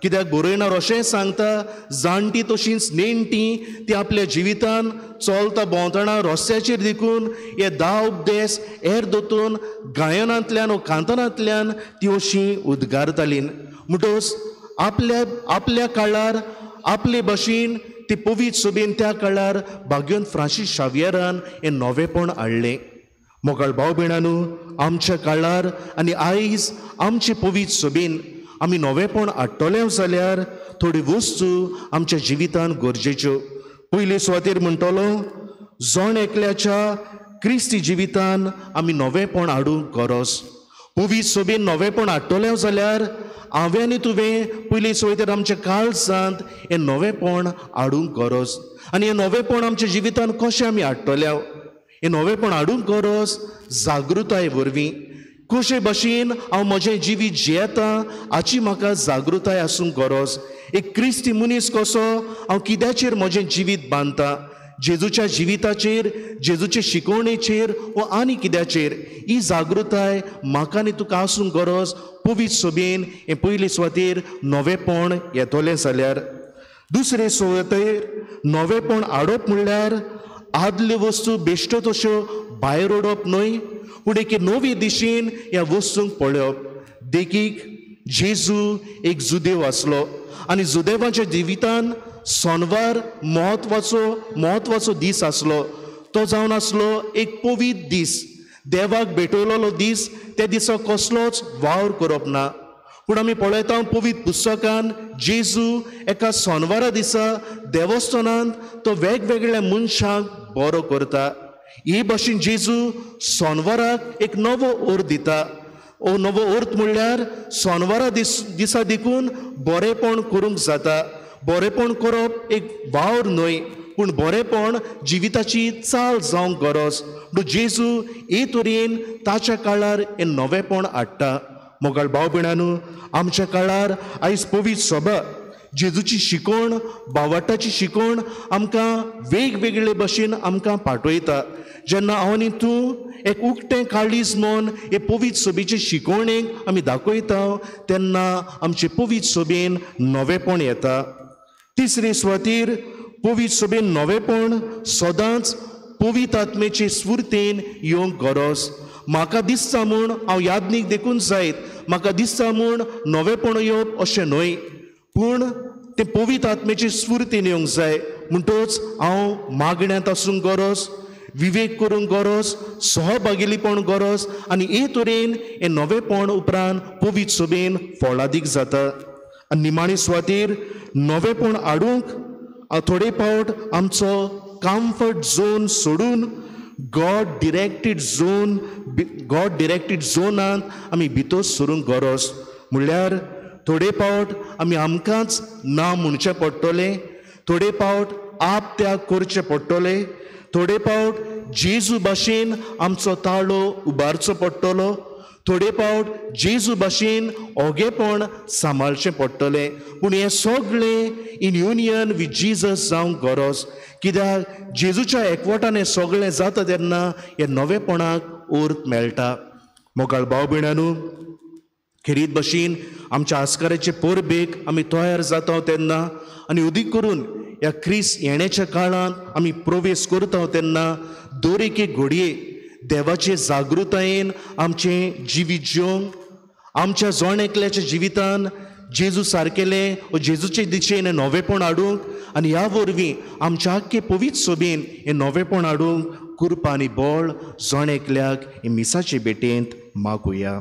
कित्याक बरयणार अशेंय सांगता, जाणटी तशींच नेणटी ती आपल्या जिवितान चलता भोंवतना रस्त्याचेर देखून हे 10 उपदेश हेर दोतोन गायनांतल्यान वो कांतारांतल्यान ती अशी उद्गारताली. म्हणटकच आपल्या आपल्या काळार आपले भशेन ती पवित्र सोबेन त्या काळार भाग्योन फ्रांसीस शावियरान हें नवेपण हाडलें. मोगाळ भाव भयणानू, आमच्या काळार आनी आयज आमचे पवित्र सोबेन आमी नवेपण हाडटले जाल्यार थोड्यो वस्तू आमच्या जिवितान गरजेच्यो. पयले सुवातेर म्हणटलो, जण एकल्याच्या क्रिस्ती जिवितान आमी नवेपण हाडूंक गरज. पवित्र सोबेन नवेपण हाडटले जाल्यार हांवें आनी तुवें पयले सुवातेर आमच्या काळजांत हें नवेपण हाडूंक गरज. आनी हें नवेपण आमच्या जिवितान कशें आमी हाडटले? हें नवेपण हाडूंक गरज जागृताय वरवीं. कशे भशेन हांव म्हजें जिवीत जियेता हाची म्हाका जागृताय आसूंक गरज. एक क्रिस्ती मनीस कसो हांव कित्याचेर म्हजें जिवीत बांदता, जेजूच्या जिविताचेर, जेजूचे शिकवणेचेर वो आनी कित्याचेर, ही जागृताय म्हाका आनी तुका आसूंक गरज. पवित्र सोबेन हें पयले सुवातेर नवेपण येतलें जाल्यार. दुसरे सुवातेर नवेपण हाडप म्हणल्यार आदल्यो वस्तू बेश्ट्यो तश्यो भायर उडोवप न्हय, पूण एके नवे दिशेन ह्या वस्तूंक पळोवप. देखीक जेजू एक जुदेव आसलो आनी जुदेवाच्या जिवितान सोनवार म्हत्वाचो दीस आसलो. तो जावन आसलो एक पवित्र दीस, देवाक भेटवलेलो दीस. त्या दिसा कसलोच वावर करप ना. पूण आमी पळयता पवित्र पुस्तकान जेजू एका सोनवारा दिसा देवस्थानांत तो वेगवेगळ्या मनशांक बरो करता. हे भाशेन जेजू सोनवाराक एक नवो अर्थ दिता. ओ नवो अर्थ म्हणल्यार सोनवारा दिसा देखून बरेपण करूंक जाता. बरेपण करप एक वावर न्हय, पूण बरेपण जिविताची चाल जावंक गरज. म्हणून जेजू हे तरेन ताच्या काळार हें नवेपण हाडटा. मोगाळ भाव भयणांनो, आमच्या काळार आयज पवित्र सभा जेजूची शिकवण, बावटाची शिकवण आमकां वेगवेगळे भशेन आमकां पाठयता. जेन्ना हांव आनी तूं एक उक्तें काळीज म्हूण हे पवित्र सभेचे शिकवणेक आमी दाखयता तेन्ना आमचे पवित्र सभेन नवेपण येता. तिसरे सुवातेर पवित्र सभेन नवेपण सदांच पवित्र आत्मेचे स्फुर्तेन येवंक गरज. म्हाका दिसता म्हूण हांव यादनीक देखून जायत, म्हाका दिसता म्हूण नवेपण येवप अशें न्हय, पूण तें पवित्र आत्मेचे स्फुर्तेन येवंक जाय. म्हणटच हांव मागण्यांत आसूंक गरज, विवेक करूंक गरज, सहभागीपण गरज आनी हे तरेन हें नवेपण उपरांत पवित्र सभेन फळादीक जाता. आनी निमाणे सुवातेर नवेपण हाडूंक थोडे फावट आमचो कम्फर्ट झोन सोडून गॉड डिरेक्टेड झोनांत आमी भितर सरूंक गरज. म्हणल्यार थोडे फावट आमी आमकांच ना म्हणचें पडटलें, थोडे फावट आप त्याग करचें पडटलें, थोडे फावट जेजू भाशेन आमचो ताळो उबारचो पडटलो, थोडे फावट जेजू भाशेन ओगेपण सांबाळचें पडटलें. पूण हें सगळें इन युनियन विथ जिजस जावंक गरज. कित्याक जेजूच्या एकवटान हें सगळें जाता तेन्ना हे नवेपणाक अर्थ मेळटा. मोगाळ भाव भयणांनो, खेरीत भशेन आमच्या आस्काराचे परबेक आमी तयार जाता तेन्ना आनी अदीक करून ह्या क्रिस्त येण्याच्या काळांत आमी प्रवेश करता तेन्ना दर एके घडये देवाचे जागृतायेन आमचें जिवीत जिवंक, आमच्या जण एकल्याच्या जिवितान जेजू सारकेलें व जेजूचे दिशेन हें नवेपण हाडूंक आनी ह्या वरवीं आमच्या आख्खे पवित्र सभेन हें नवेपण हाडूंक कृपा आनी बळ जण एकल्याक हे मिसाचे भेटेंत मागुया.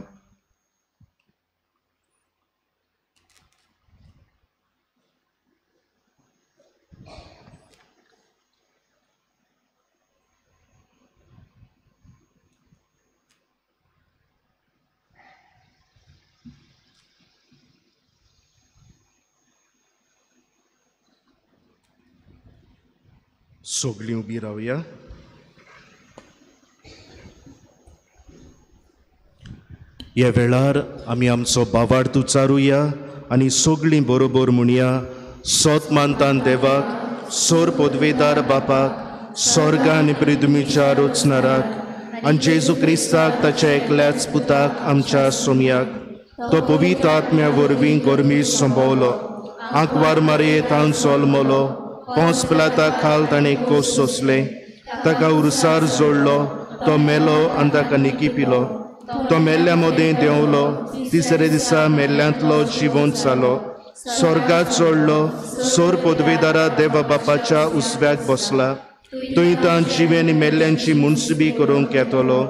सगळीं उबी रावया. ह्या वेळार आमी आमचो बावार्थ उच्चारुया आनी सगळीं बरोबर म्हणया. सोत मानतान देवाक, सोर पदवेदार बापाक, स्वर्ग आनी पृथ्वीच्या रचणाराक आनी जेजू क्रिस्ताक ताच्या एकल्याच पुताक आमच्या सोमयाक, तो पवित्र आत्म्या वरवीं गरमी संभवलो, आंकवार मारये तान जल्मलो, पोंस पिलाता खाल ताणें कोस सोंसले, ताका उरसार जोडलो, तो मेलो आनी ताका निकी पिलो, तो मेल्ल्या मदें देंवलो, तिसरे दिसा मेल्ल्यांतलो जिवंत जालो, स्वर्गात चडलो, सोर पदवेदारा देवा बापाच्या उसव्याक बसला, थंय तां जिवे आनी मेल्ल्यांची मुनसुबी करूंक येतलो.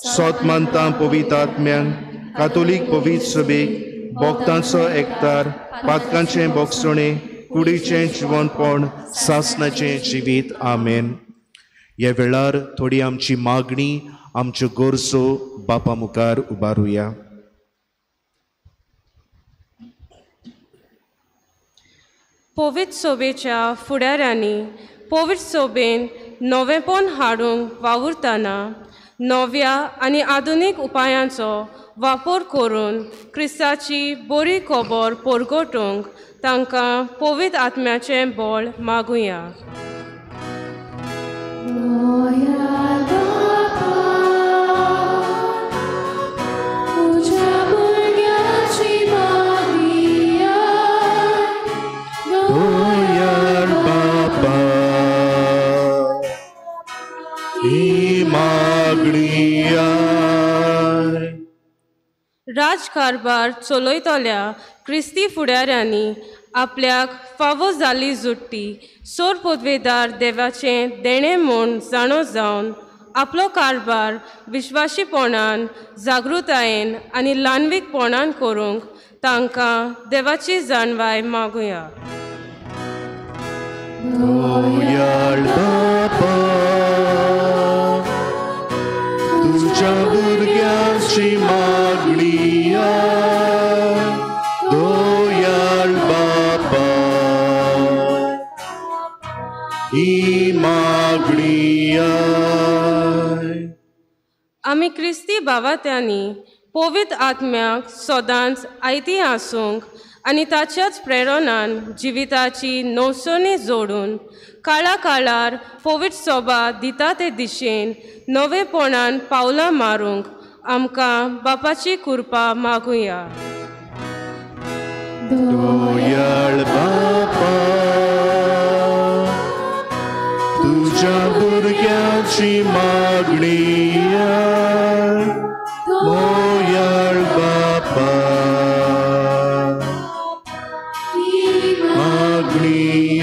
सोत मानता पवित्र आत्म्यांक, कातोलीक पवित्र सभेक, भक्तांचो एकतार, पातकांचें बोगसणें, कुडीचें जिवनपण, सासनाचें जिवीत. आमेन. ह्या वेळार थोडी आमची मागणी, आमच्यो गरजो बापा मुखार उबारुया. पवित्र सभेच्या फुडाऱ्यांनी पवित्र सभेन नवेपण हाडूंक वावुरतना नव्या आनी आधुनीक उपायांचो वापर करून क्रिस्ताची बरी खबर परगटूंक तांकां पवित्र आत्म्याचें बळ मागुया. मागणिया राजकारभार चलयतल्या क्रिस्ती फुडाऱ्यांनी आपल्याक फावो जाल्ली जुट्टी सोर पदवेदार देवाचें देणें म्हूण जाणो जावन आपलो कारभार विश्वाशीपणान, जागृतायेन आनी ल्हानवीकपणान करूंक तांकां देवाची जाणवाय मागुया. दयाळ बापा, तुझ्या भुरग्यांची मागणी दयाळ बापा, ही मागणी. आमी क्रिस्ती भावात्यांनी पवित्र आत्म्याक सदांच आयती आसूंक आनी ताच्याच प्रेरणान जिविताची नवसणी जोडून काळा काळार पवित्र सोबा दिता ते दिशेन नवेपणान पावलां मारूंक आमकां बापाची कृपा मागुया. दयाळ बापा, तुझ्या भुरग्यांची मागणी दयाळ बापा, मागणी.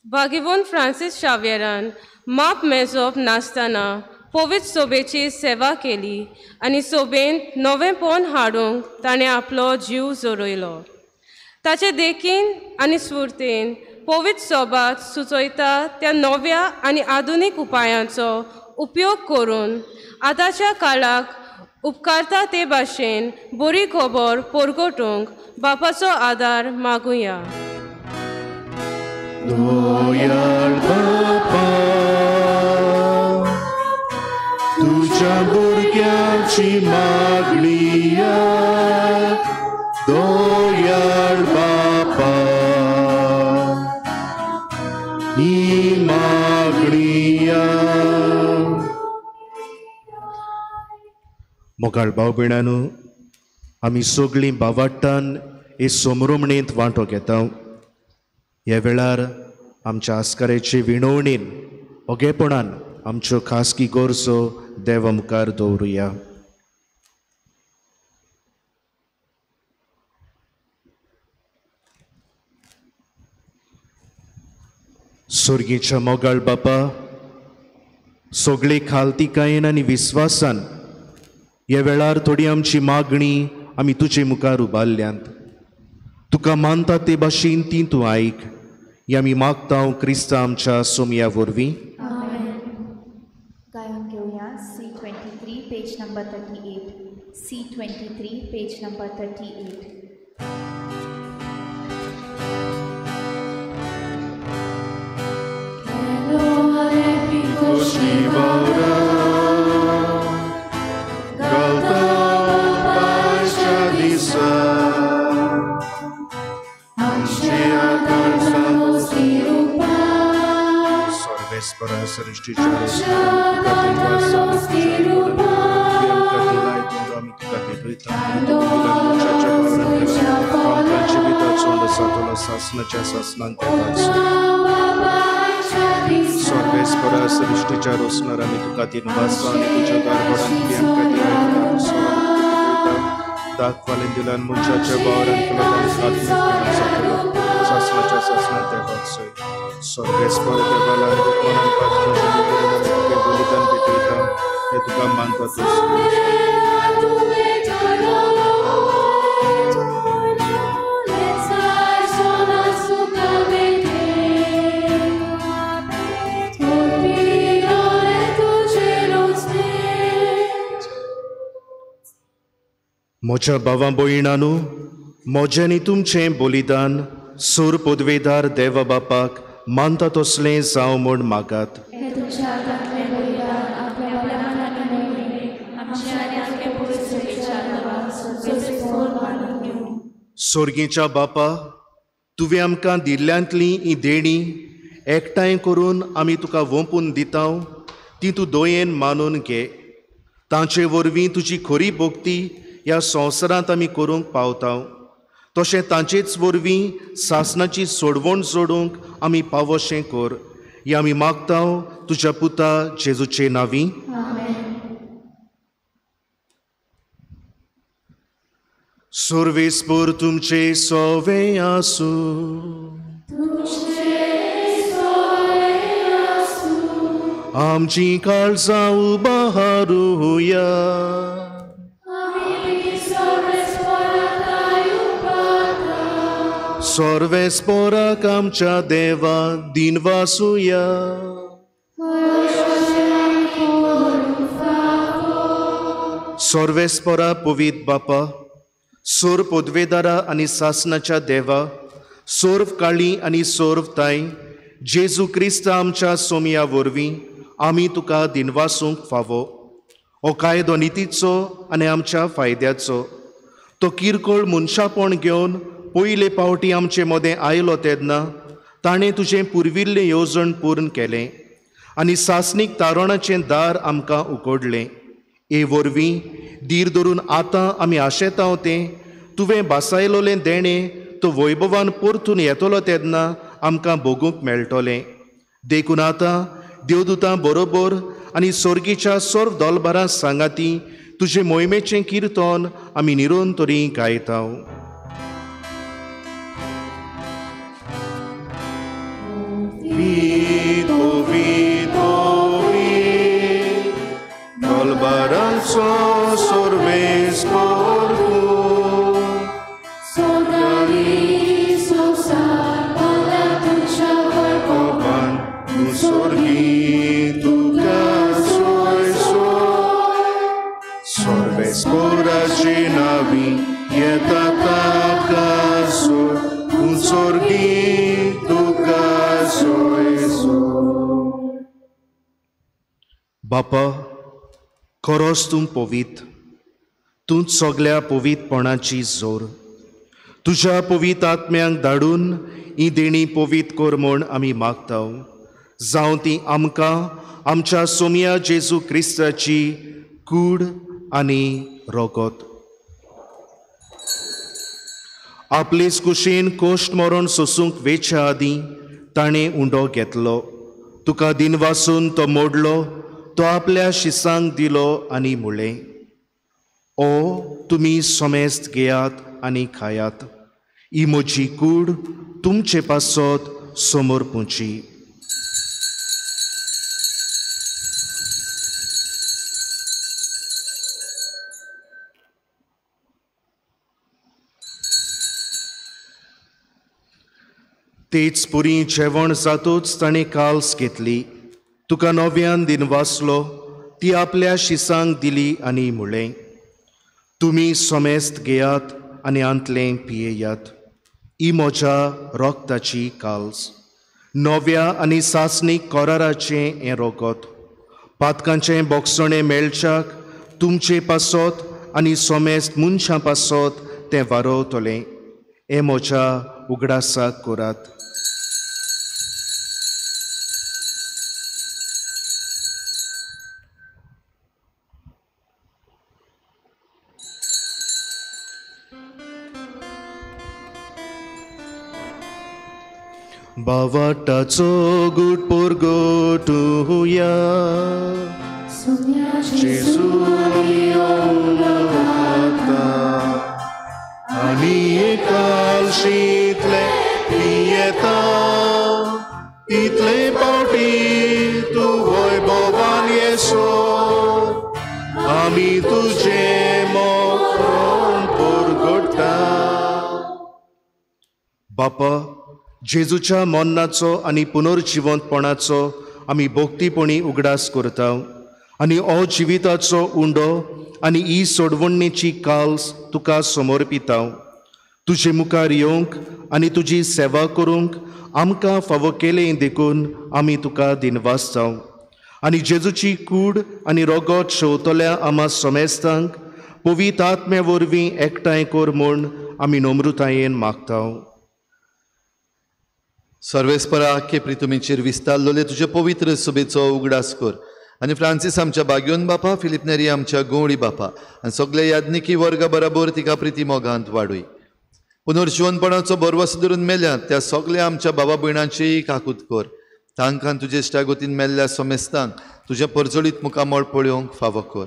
भाग्यवंत फ्रांसीस शाव्येरान माप मेजप नासतना पवित्र सोबेची सेवा केली आनी सोबेंत नवेंपण हाडूंक ताणें आपलो जीव जोरयलो. ताचे देखीन आनी स्फुर्तीन पवित्र सोबात सुचयता त्या नव्या आनी आधुनीक उपायांचो उपयोग करून आतांच्या काळाक उपकारता ते भाशेन बरी खबर परगटूंक बापाचो आदार मागुया. दयाळ बापा, तुझ्या भुरग्यांची मागणी दयाळ बापा, ही मागणी. मोगाळ भाव भयणांनो, आमी सगळीं भावाट्टान हे समरोमणेंत वांटो घेता. ह्या वेळार आमच्या आस्काराचे विणवणीन ओगेपणान आमच्यो खासगी गरजो देवा मुखार दवरुया. सोर्गीच्या मोगाळ बापा, सगळे खालतिकायेन आनी विस्वासान ह्या वेळार थोडी आमची मागणी आमी तुजे मुखार उबारल्यांत. तुका मानता ते भाशेन ती तूं आयक. ही आमी मागता क्रिस्ता आमच्या सोमया वरवीं. गायन घेवया C23 page number 38. C23 page number 38. सर्वेस्परा सृष्टीच्या रोसणार आमी तुका तीन वासा आनी तुज्या दारवडान आमकां दाखवालें दिल्यान मनशाच्या वावरान सासनाच्या सासनान देवाचोय सर्वेस्पर देवाला मनान तुगे बलिदान भेटयता ते तुका मानता. म्हज्या भावा भयणांनो, म्हजें आनी तुमचें बलिदान सूर पदवेदार देवा बापाक मानता तसलें जावं म्हूण मागात. सोर्गीच्या बापा, तुवें आमकां दिल्ल्यांतलीं ही देणीं एकठांय करून आमी तुका वोंपून दिता, ती तूं दयेन मानून घे. तांचे वरवीं तुजी खरी भक्ती ह्या संवसारांत आमी करूंक पावता. तशें तांचेच वरवीं सासनाची सोडवण जोडूंक आमी पावोशें कर. हें आमी मागता तुज्या पुता जेजूचे नांवी. सर्वेस्पोर तुमचे सोवे आसूं. आमची काळजां उबारुया. सर्वेस्पोराक आमच्या देवा दिनवासुया. सर्वेस्पोरा पवित बापा, सोर पदवेदारा आनी सासनाच्या देवा, सोर्व काळी आनी सोर्व ताई, जेजू क्रिस्त आमच्या सोमया वरवीं आमी तुका दिनवासूंक फावो. हो कायदो नितीचो आनी आमच्या फायद्याचो. तो किरकोळ मनशापण घेवन पयले पावटी आमचे मदें आयलो तेन्ना ताणें तुजें पुर्विल्लें येवजण पूर्ण केलें आनी सासणीक तारणाचें दार आमकां उगडलें. हे वरवीं धीर धरून आतां आमी आशेतांव तें तुवें बासायलोलें देणें तो वैभवान परतून येतलो तेन्ना आमकां भोगूंक मेळटलें. देखून आतां देवदूतां बरोबर आनी सोर्गीच्या सर्व दोलबारां सांगाती तुजे मोहिमेचें किर्तन आमी निरंतरी गायतांव. दोलबारांचो सर्वेस्पोर तूं, सोदारी संवसार पावला तुज्या वैभवान, तूं सोर्गी तुका सोय सोय. सर्वेस्पोराचे नांवी येता ताका सोय, तूं सोर्गी तुका सोय सोय. बापा, खरोच तूं पवीत, तूंच सगल्या पवीतपणाची जोर. तुज्या पवीत आत्म्यांक धाडून ही देणी पवीत कर म्हूण आमी मागता. जावं ती आमकां आमच्या सोमया जेजू क्रिस्ताची कूड आनी रगत. आपलेच कुशीन कोश्ट मरण सोसूंक वेच्या आदीं ताणें उंडो घेतलो, तुका दिनवासून तो मोडलो, तो आपल्या शिसांक दिलो आनी म्हणलें, ओ तुमी समेस्त घेयात आनी खायात, ही म्हजी कूड तुमचे पासत समर्पुची. तेच पुरी जेवण जातूच ताणें काल्स घेतली, तुका नव्यान दिनवासलो, ती आपल्या शिसांक दिली आनी म्हणलें, तुमी समेस्त घेयात आनी आंतलें पियेयात, ही म्हज्या रगताची काल्स, नव्या आनी सासणीक कराराचें हें रगत. पातकांचें बोगसणें मेळच्याक तुमचे पासत आनी समेस्त मनशां पासत तें वारवतलें. हें म्हज्या उगडासाक करात. बावाटाचो गुट पोरगोटुया, जेजू आनी एकालशींतले पियेता, तितले पावटी तूं वैभवान येसो, आमी तुजें मरण पोरगोटा. बापा, जेजूच्या मरणाचो आनी पुनर्जिवंतपणाचो आमी भक्तीपणी उगडास करता आनी हो जिविताचो उंडो आनी ही सोडवणेची काल्स तुका समर्पिता. तुजे मुखार येवंक आनी तुजी सेवा करूंक आमकां फावो केलें देखून आमी तुका दिनवासता. आनी जेजूची कूड आनी रगत शेवतल्या आमा समेस्तांक पवित्र आत्म्या वरवीं एकठांय कर म्हूण आमी नम्रतायेन मागता. सर्वेस्परा आख्खे प्रितुमीचेर विस्तारलोले तुजे पवित्र सुबेचो उगडास कर आनी फ्रांसीस आमच्या बाग्योन बापा, फिलीप नेरी आमच्या गवळी बापा आनी सगळे याज्ञिकी वर्गा बराबर तिका प्रिती मोगांत वाडूय. पुनर्जिवनपणाचो भरवस धरून मेल्यात त्या सगळ्या आमच्या बाबा भयणांचीय काकूत कर. तांकां तुजे इश्टागतीन मेल्ल्या समेस्तांक तुजें परजळीत मुखामळ पळोवंक फावो कर.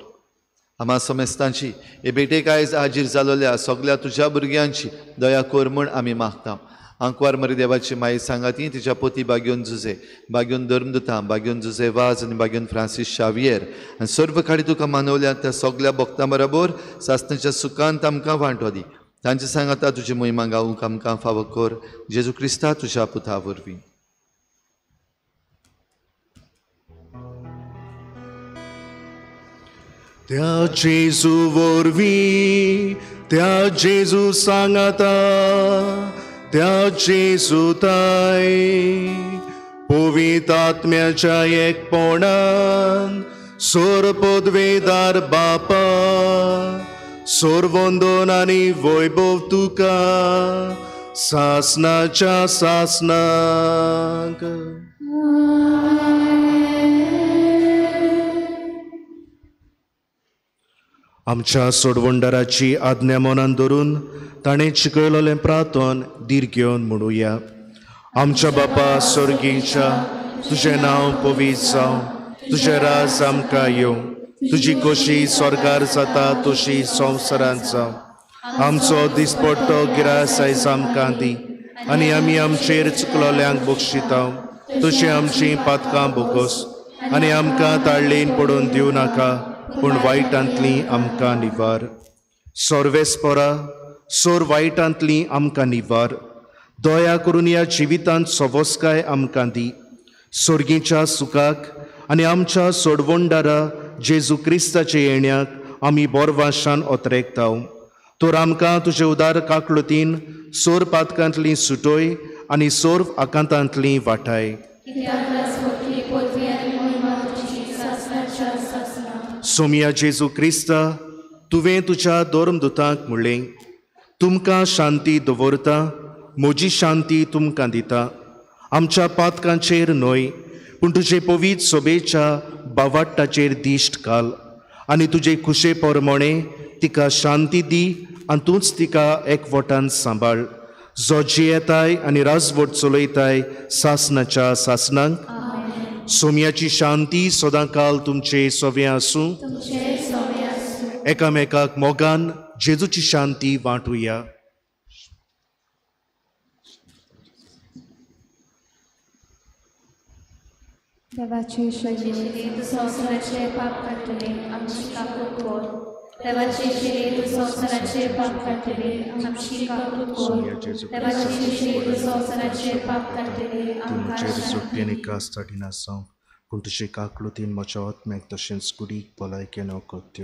आमा समेस्तांची हे भेटेक आयज हाजीर जालोल्या सगल्या तुज्या भुरग्यांची दया कर म्हूण आमी मागता. आंकवार मरी देवाची माई सांगाती तिच्या पोती बाग्योन जुजे, बाग्योन धर्मदुतां, बाग्योन जुजे वाज आनी बाग्योन फ्रांसीस शावियर आनी सर्व खाडी तुका मानवल्या त्या सगल्या भक्तां बरोबर सासणाच्या सुखांत आमकां वांटो दी. तांचे सांगाता तुजी मोहिमा गावूंक आमकां फावो कर, जेजू क्रिस्ता तुज्या पुता वरवीं. त्या जेजू वरवीं, त्या जेजू सांगाता, त्या जेजू ताय पवित्र आत्म्याच्या एकपणान सोर पदवेदार बापा सोरवंदन आनी वैभव तुका सासनाच्या सासनाक. आमच्या सोडवंडाराची आज्ञा मनान धरून ताणें शिकयलेलें प्रार्थन धीर घेवन म्हणुया. आमच्या बापा स्वर्गीच्या, तुजें नांव पवित्र जावं, तुजें राज आमकां येवं, तुजी खोशी स्वर्गार जाता तशी संवसारांत जावं. आमचो दिसपट्टो गिरास आयज आमकां दी आनी आमी आमचेर चुकलोल्यांक बक्षिता तशी आमचीं पातकां बोगोस आनी आमकां ताळ्ळेन पडून दिवं नाका, पूण वायटांतली आमकां निवार. सोर्वेस्पोरा सोर वायटांतली आमकां निवार. दया करून ह्या जिवितांत सवस्काय आमकां दी. सोर्गीच्या सुखाक आनी आमच्या सोडवणदारा जेजू क्रिस्ताच्या येण्याक आमी बोरवाशान ओतरेकता. तर आमकां तुजे उदार काकळुतीन सोर पातकांतली सुटोय आनी सोर आकांतांतली वाटाय. सोमिया जेजू क्रिस्ता, तुवें तुज्या धर्मदुतांक म्हणलें, तुमकां शांती दवरता, म्हजी शांती तुमकां दिता. आमच्या पातकांचेर न्हय, पूण तुजे पवित्र सोबेच्या बावाट्टाचेर दिश्ट घाल आनी तुजे खुशे प्रमाणे तिका शांती दी आनी तूंच तिका एकवटान सांबाळ, जो जियेताय आनी राजवट चलयताय सासनाच्या सासनांक. सोम्याची शांती सदांकाल तुमचे सोवे आसूं. एकामेकाक मोगान जेजूची शांती वांटुया. देवाचे शरीर संवसाराचे पाप काडटले आमची काकूट कर. देवाचे शरीर संवसाराचे पाप काडटले आमची काकूट कर. देवाचे शरीर संवसाराचे पाप काडटले आमकां. पूण तुजे काकलुतीन म्हज्या आत्म्याक तशेंच कुडीक भलायकेन वखद.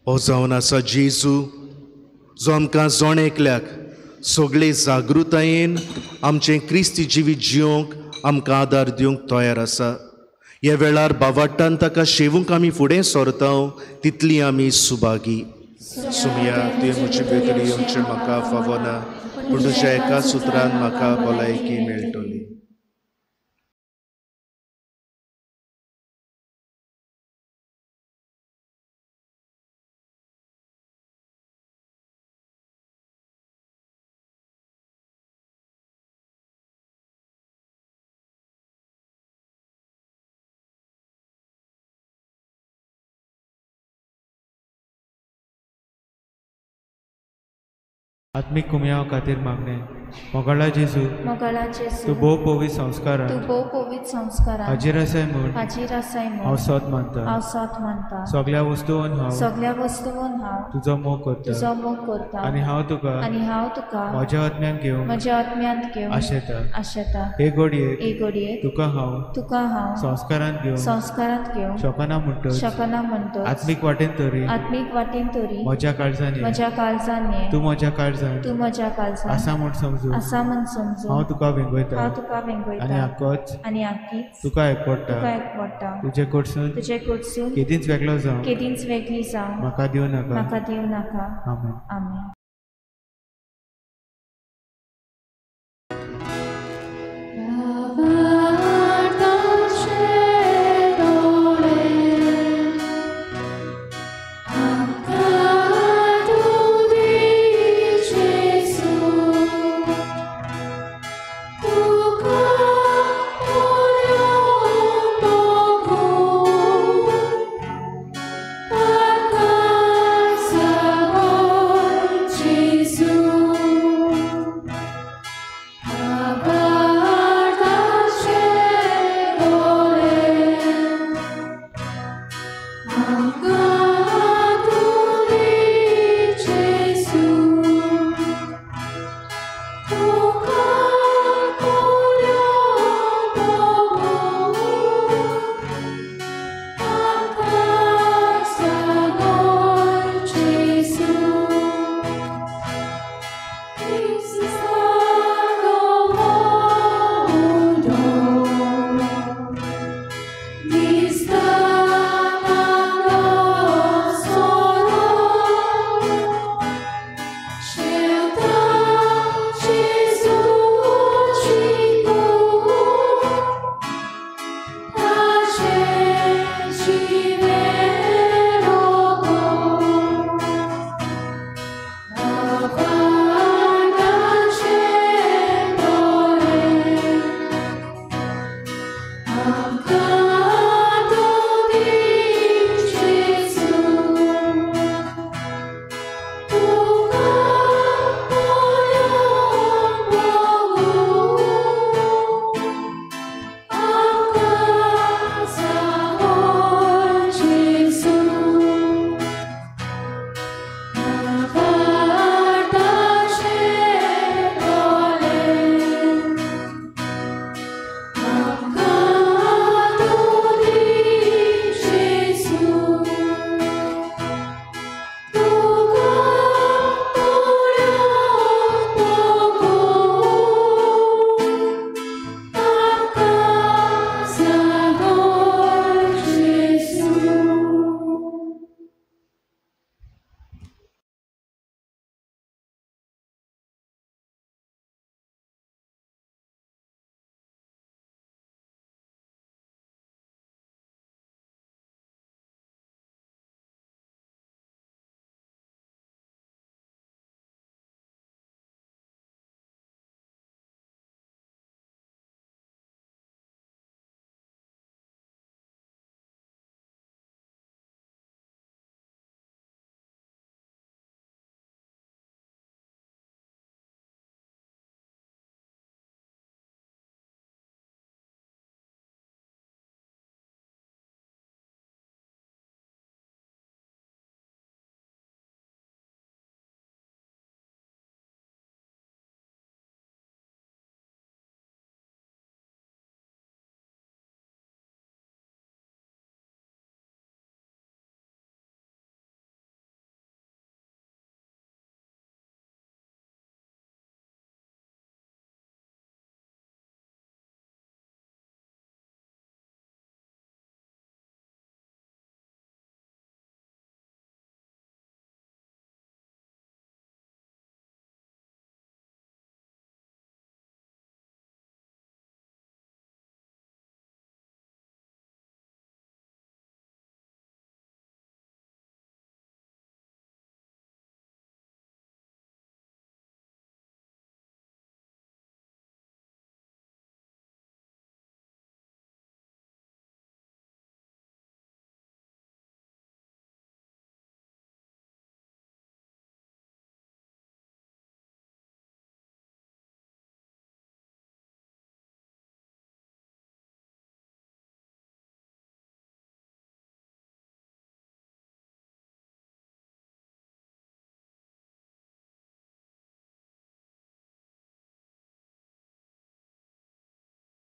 हो जावन आसा जेजू, जो आमकां जण एकल्याक सगळे जागृतायेन आमचें क्रिस्ती जिवीत जियोंक आमकां आदार दिवंक तयार आसा. ह्या वेळार बावाट्टान ताका शेवूंक आमी फुडें सरता तितली आमी सुभागी. सुमया, तुवें म्हजे भितर येवचें म्हाका फावना, पूण तुज्या एका सुत्रान म्हाका भलायकी मेळटली. आत्मीक कुमयाव खातीर मागणें. मोगाळा जेजू, तूं भोव पवित्र संस्कारान हाजीर आसाय म्हूण हांव सत मानता. सगल्या वस्तून हांव तुजो मोग करता आनी हांव तुका म्हज्या आत्म्यान घेवन आशेता. हे घडयेक तुका हांव संस्कारांत घेवन शकना म्हणटच आत्मीक वाटेन तरी म्हज्या काळजान तूं म्हज्या काळजान आसा म्हूण समजून हांव तुका वेंगयता आनी आकीच तुका एकवटा. तुजे कडसून केदींच वेगळो जावं म्हाका दिवं नाका. आमेन. आमेन.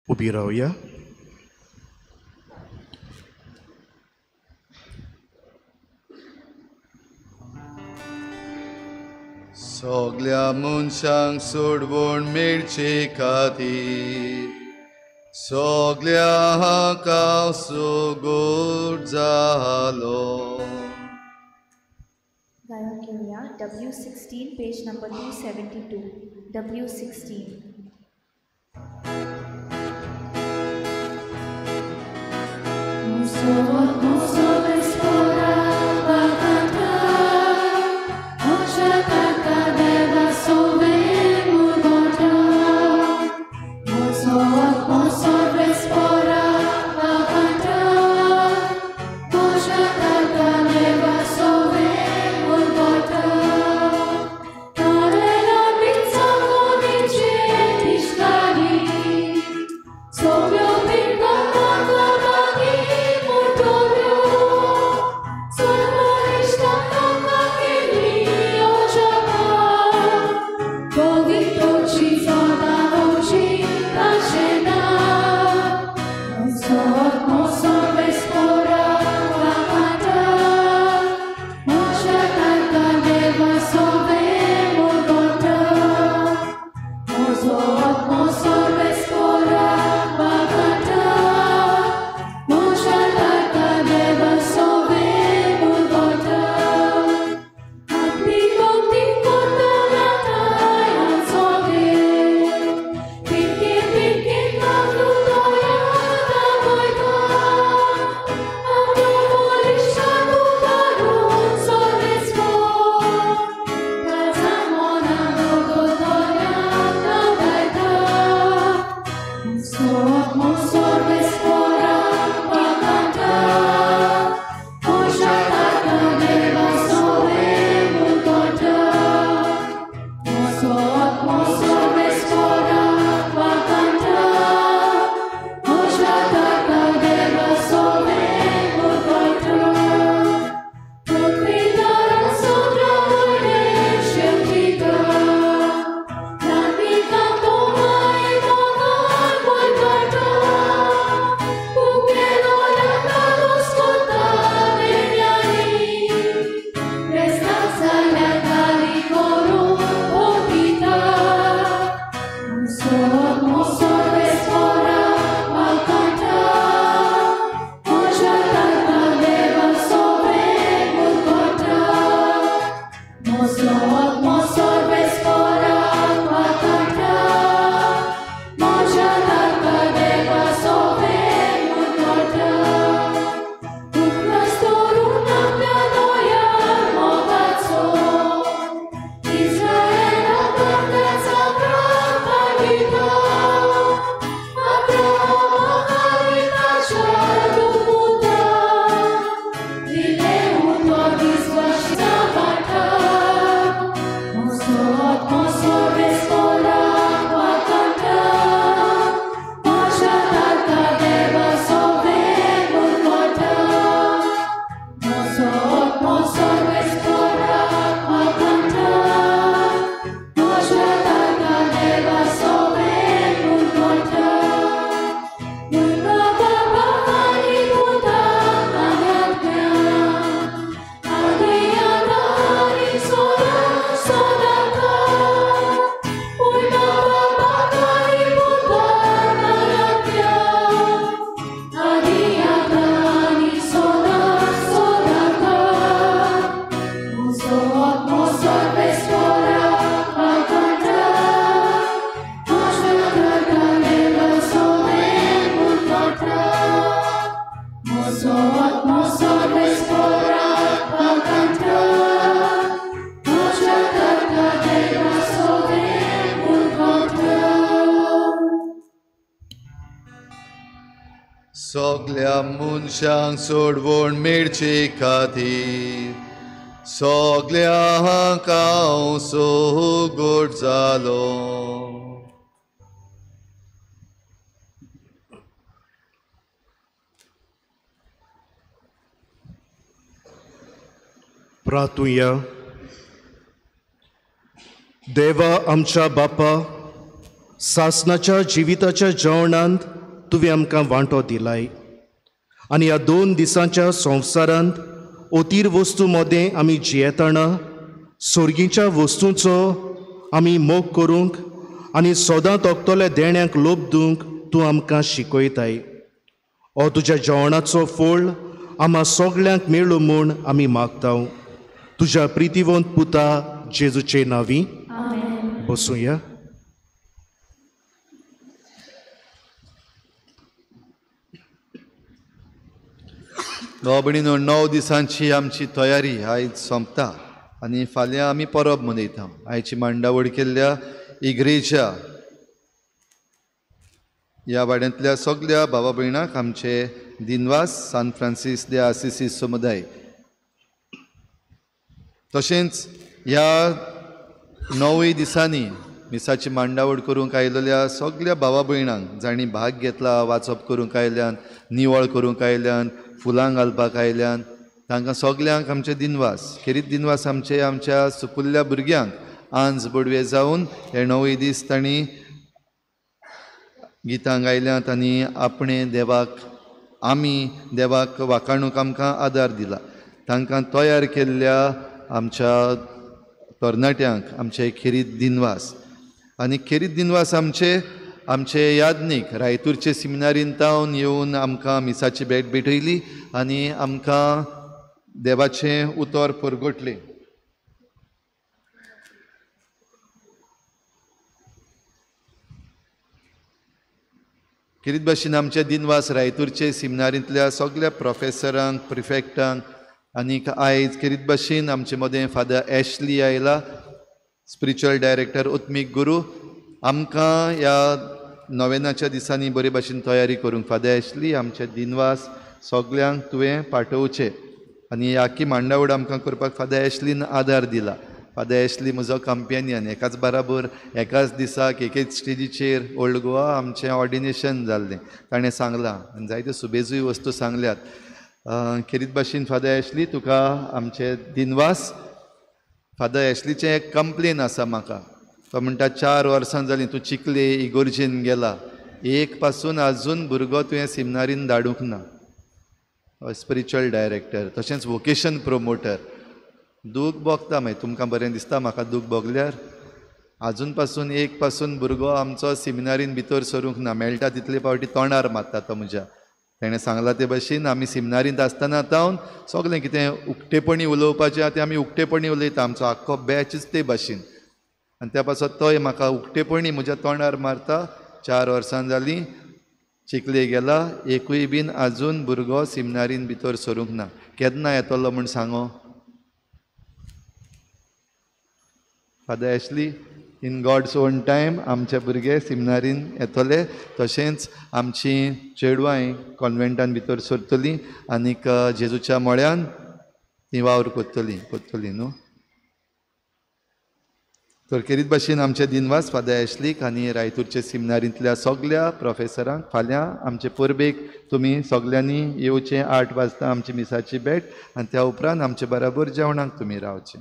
उबी रावया. सगल्या मनशांक सोडवण मेळचे खातीर सगल्या हांकां सोगोट जालो. गायक घेवया W16 page number 272. W16. Thank you. म्हजो आत्मो सर्वेस्पराक वाखाणटा, म्हज्या कर्ता देवा सोबेन उरगोटा. सगल्या मनशांक सोडवण मेळचे खातीर सगल्यांक हांव सोगोट जालो. प्रार्थुया. देवा आमच्या बापा, सासनाच्या जिविताच्या जेवणांत तुवें आमकां वांटो दिलाय आनी ह्या 2 दिसांच्या संवसारांत अतीर वस्तू मदें आमी जियेतना सोर्गीच्या वस्तूंचो आमी मोग करूंक आनी सदां तोखतल्या देण्यांक लोभ दिवंक तूं आमकां शिकयताय. हो तुज्या जेवणाचो फोळ आमकां सगल्यांक मेळूं म्हूण आमी मागता. तुज्या प्रितीवंत पुता जेजूचे नांवी. बसुया. भाव भयणीनो, 9 दिसांची आमची तयारी आयज सोंपता आनी फाल्यां आमी परब मनयता. आयची मांडावळ केल्ल्या इग्रेजा ह्या वाड्यांतल्या सगल्या भावा भयणांक आमचे दिनवास. सान फ्रांसीस दे आसिसी समुदाय. तशेंच ह्या 9 दिसांनी मिसाची मांडावळ करूंक आयिल्ल्या सगल्या भावा भयणांक जांणी भाग घेतला, वाचप करूंक आयल्यान, निवळ करूंक आयल्यान, फुलां घालपाक आयल्यान, तांकां सगल्यांक आमचे दिनवास. खेरीत दिनवास आमचे आमच्या सुपुल्ल्या भुरग्यांक आंज बडवे जावन हे 9 दीस तांणी गितां गायल्यात आनी आपणें देवाक, आमी देवाक वाखाणूंक आमकां आदार दिला. तांकां तयार केल्ल्या आमच्या तरणाट्यांक आमचे खेरीत दिनवास. आनी खेरीत दिनवास आमचे आमचे यादनीक रायतूरचे सिमिनारीन तावन येवन आमकां मिसाची भेट भेटयली आनी आमकां देवाचें उतर परगटलें. खेरीत भाशेन आमचे दिनवास रायतूरचे सिमिनारींतल्या सगल्या प्रोफेसरांक, प्रिफेक्टांक आनीक आयज खेरीत भाशेन आमचे मदें फादर एशली आयला, स्पिरिच्युअल डायरेक्टर उत्मीक गुरू. आमकां ह्या नोवेनाच्या दिसांनी बरे भाशेन तयारी करूंक फादर एशली आमचे दिनवास सगल्यांक तुवें पाठोवचें आनी आख्खी मांडावळ आमकां करपाक फादर एशलीन आदार दिला. फादर एशली म्हजो कंपेनियन, एकाच बराबर एकाच दिसाक एकेच स्टेजीचेर ओल्ड गोवा आमचें ऑर्डिनेशन जाल्लें ताणें सांगलां आनी जायत्यो सुबेजूय वस्तू सांगल्यात. खेरीत भाशेन फादर एशली तुका आमचे दिनवास. फादर एशलीचें एक कंप्लेन आसा म्हाका. तो म्हणटा 4 वर्सां जालीं तूं चिखले इगोर्जेन गेला, एक पासून आजून भुरगो तुवें सिमिनारीन धाडूंक ना. स्पिरिच्युअल डायरेक्टर तशेंच वोकेशन प्रोमोटर. दूख भोगता मागीर तुमकां बरें दिसता म्हाका दूख भोगल्यार. आजून पासून एक पासून भुरगो आमचो सिमिनारीन भितर सरूंक ना, मेळटा तितले फावटी तोंडार मारता तो म्हज्या. तेणें सांगलां ते भाशेन आमी सिमिनारींत आसतना तावन सगळें कितें उक्तेपणी उलोवपाचें आहा तें आमी उक्तेपणी उलयता. आमचो आख्खो बॅचच ते भाशेन आनी त्या पासत तोय म्हाका उक्तेपणी म्हज्या तोंडार मारता. 4 वर्सां जालीं चिखले गेला, एकूय बीन आजून भुरगो सिमिनारीन भितर सरूंक ना. केन्ना येतलो म्हूण सांगो Father Ashley? In God's own time आमचे भुरगे सिमिनारीन येतले, तशेंच आमची चेडवांय कॉन्वेंटान भितर सरतलीं आनीक जेजूच्या मळ्यान ती वावर करतलीं करतलीं न्हू. तर खेरीत भाशेन आमचे दिनवास फादर एशलीक आनी रायतूरचे सिमिनारींतल्या सगल्या प्रोफेसरांक. फाल्यां आमचे परबेक तुमी सगल्यांनी येवचें, 8 वाजता आमची मिसाची भेट आनी त्या उपरांत आमचे बराबर जेवणाक तुमी रावचें.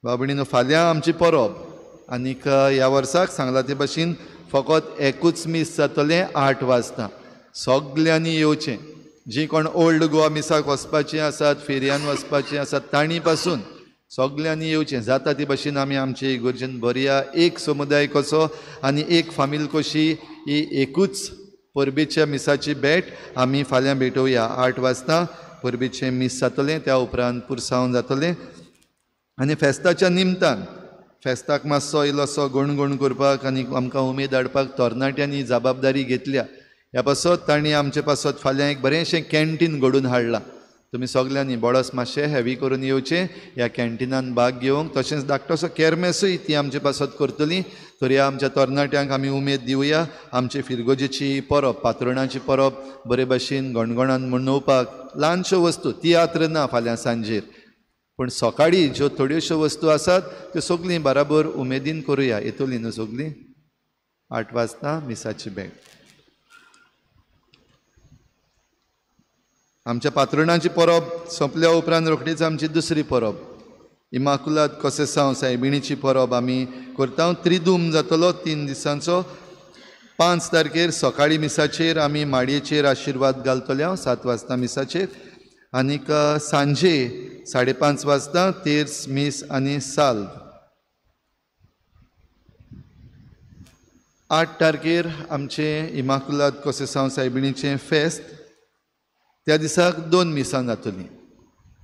बाबणीनो, फाल्यां आमची परब आनीक ह्या वर्साक सांगलां ते भाशेन फकत एकूच मीस जातलें 8 वाजता. सगल्यांनी येवचें. जीं कोण ओल्ड गोवा मिसाक वचपाचीं आसात, फेरयान वचपाचीं आसात, तांणी पासून सगल्यांनी येवचें. जाता ते भाशेन आमी आमचे इगोर्जेन बरया एक समुदाय कसो आनी एक फामील कशी ही एकूच परबेच्या मिसाची भेट आमी फाल्यां भेटोवया. 8 वाजता परबेचें मीस जातलें, त्या उपरांत पुरसांव जातलें. आनी फेस्ताच्या निमतान फेस्ताक मातसो इल्लोसो गणगण करपाक आनी आमकां उमेद हाडपाक तरणाट्यांनी जबाबदारी घेतल्या. ह्या पासत तांणी आमचे पासत फाल्यां एक बरेंशें कॅन्टीन घडून हाडलां. तुमी सगल्यांनी बोडस मातशें हेवी करून येवचें ह्या कॅन्टिनान भाग घेवंक. तशेंच धाकटोसो केरमेसूय ती आमचे पासत करतली. तर ह्या आमच्या तरणाट्यांक आमी उमेद दिवया आमचे फिरगोजेची परब, पातरुणाची परब बरे भशेन गणगणान मनोवपाक. ल्हानश्यो वस्तू, तियात्र ना फाल्यां सांजेर, पूण सकाळीं ज्यो थोड्योश्यो वस्तू आसात त्यो सगळीं बराबर उमेदीन करुया. येतली न्हू सगळीं? 8 वाजता मिसाची भेट. आमच्या पातरुणाची परब सोंपल्या उपरांत रोखडीच आमची दुसरी परब इमाकुलाद कोसेसांव सायबिणीची परब आमी करता. त्रिदूम जातलो 3 दिसांचो. 5 तारखेर सकाळीं मिसाचेर आमी माडयेचेर आशिर्वाद घालतले 7 वाजता मिसाचेर, आनीक सांजे 5:30 वाजता तेर्स मीस आनी साल्व. 8 तारखेर आमचें इमाकुलाद कोसेसांव सायबिणीचें फेस्त. त्या दिसाक 2 मिसां जातलीं.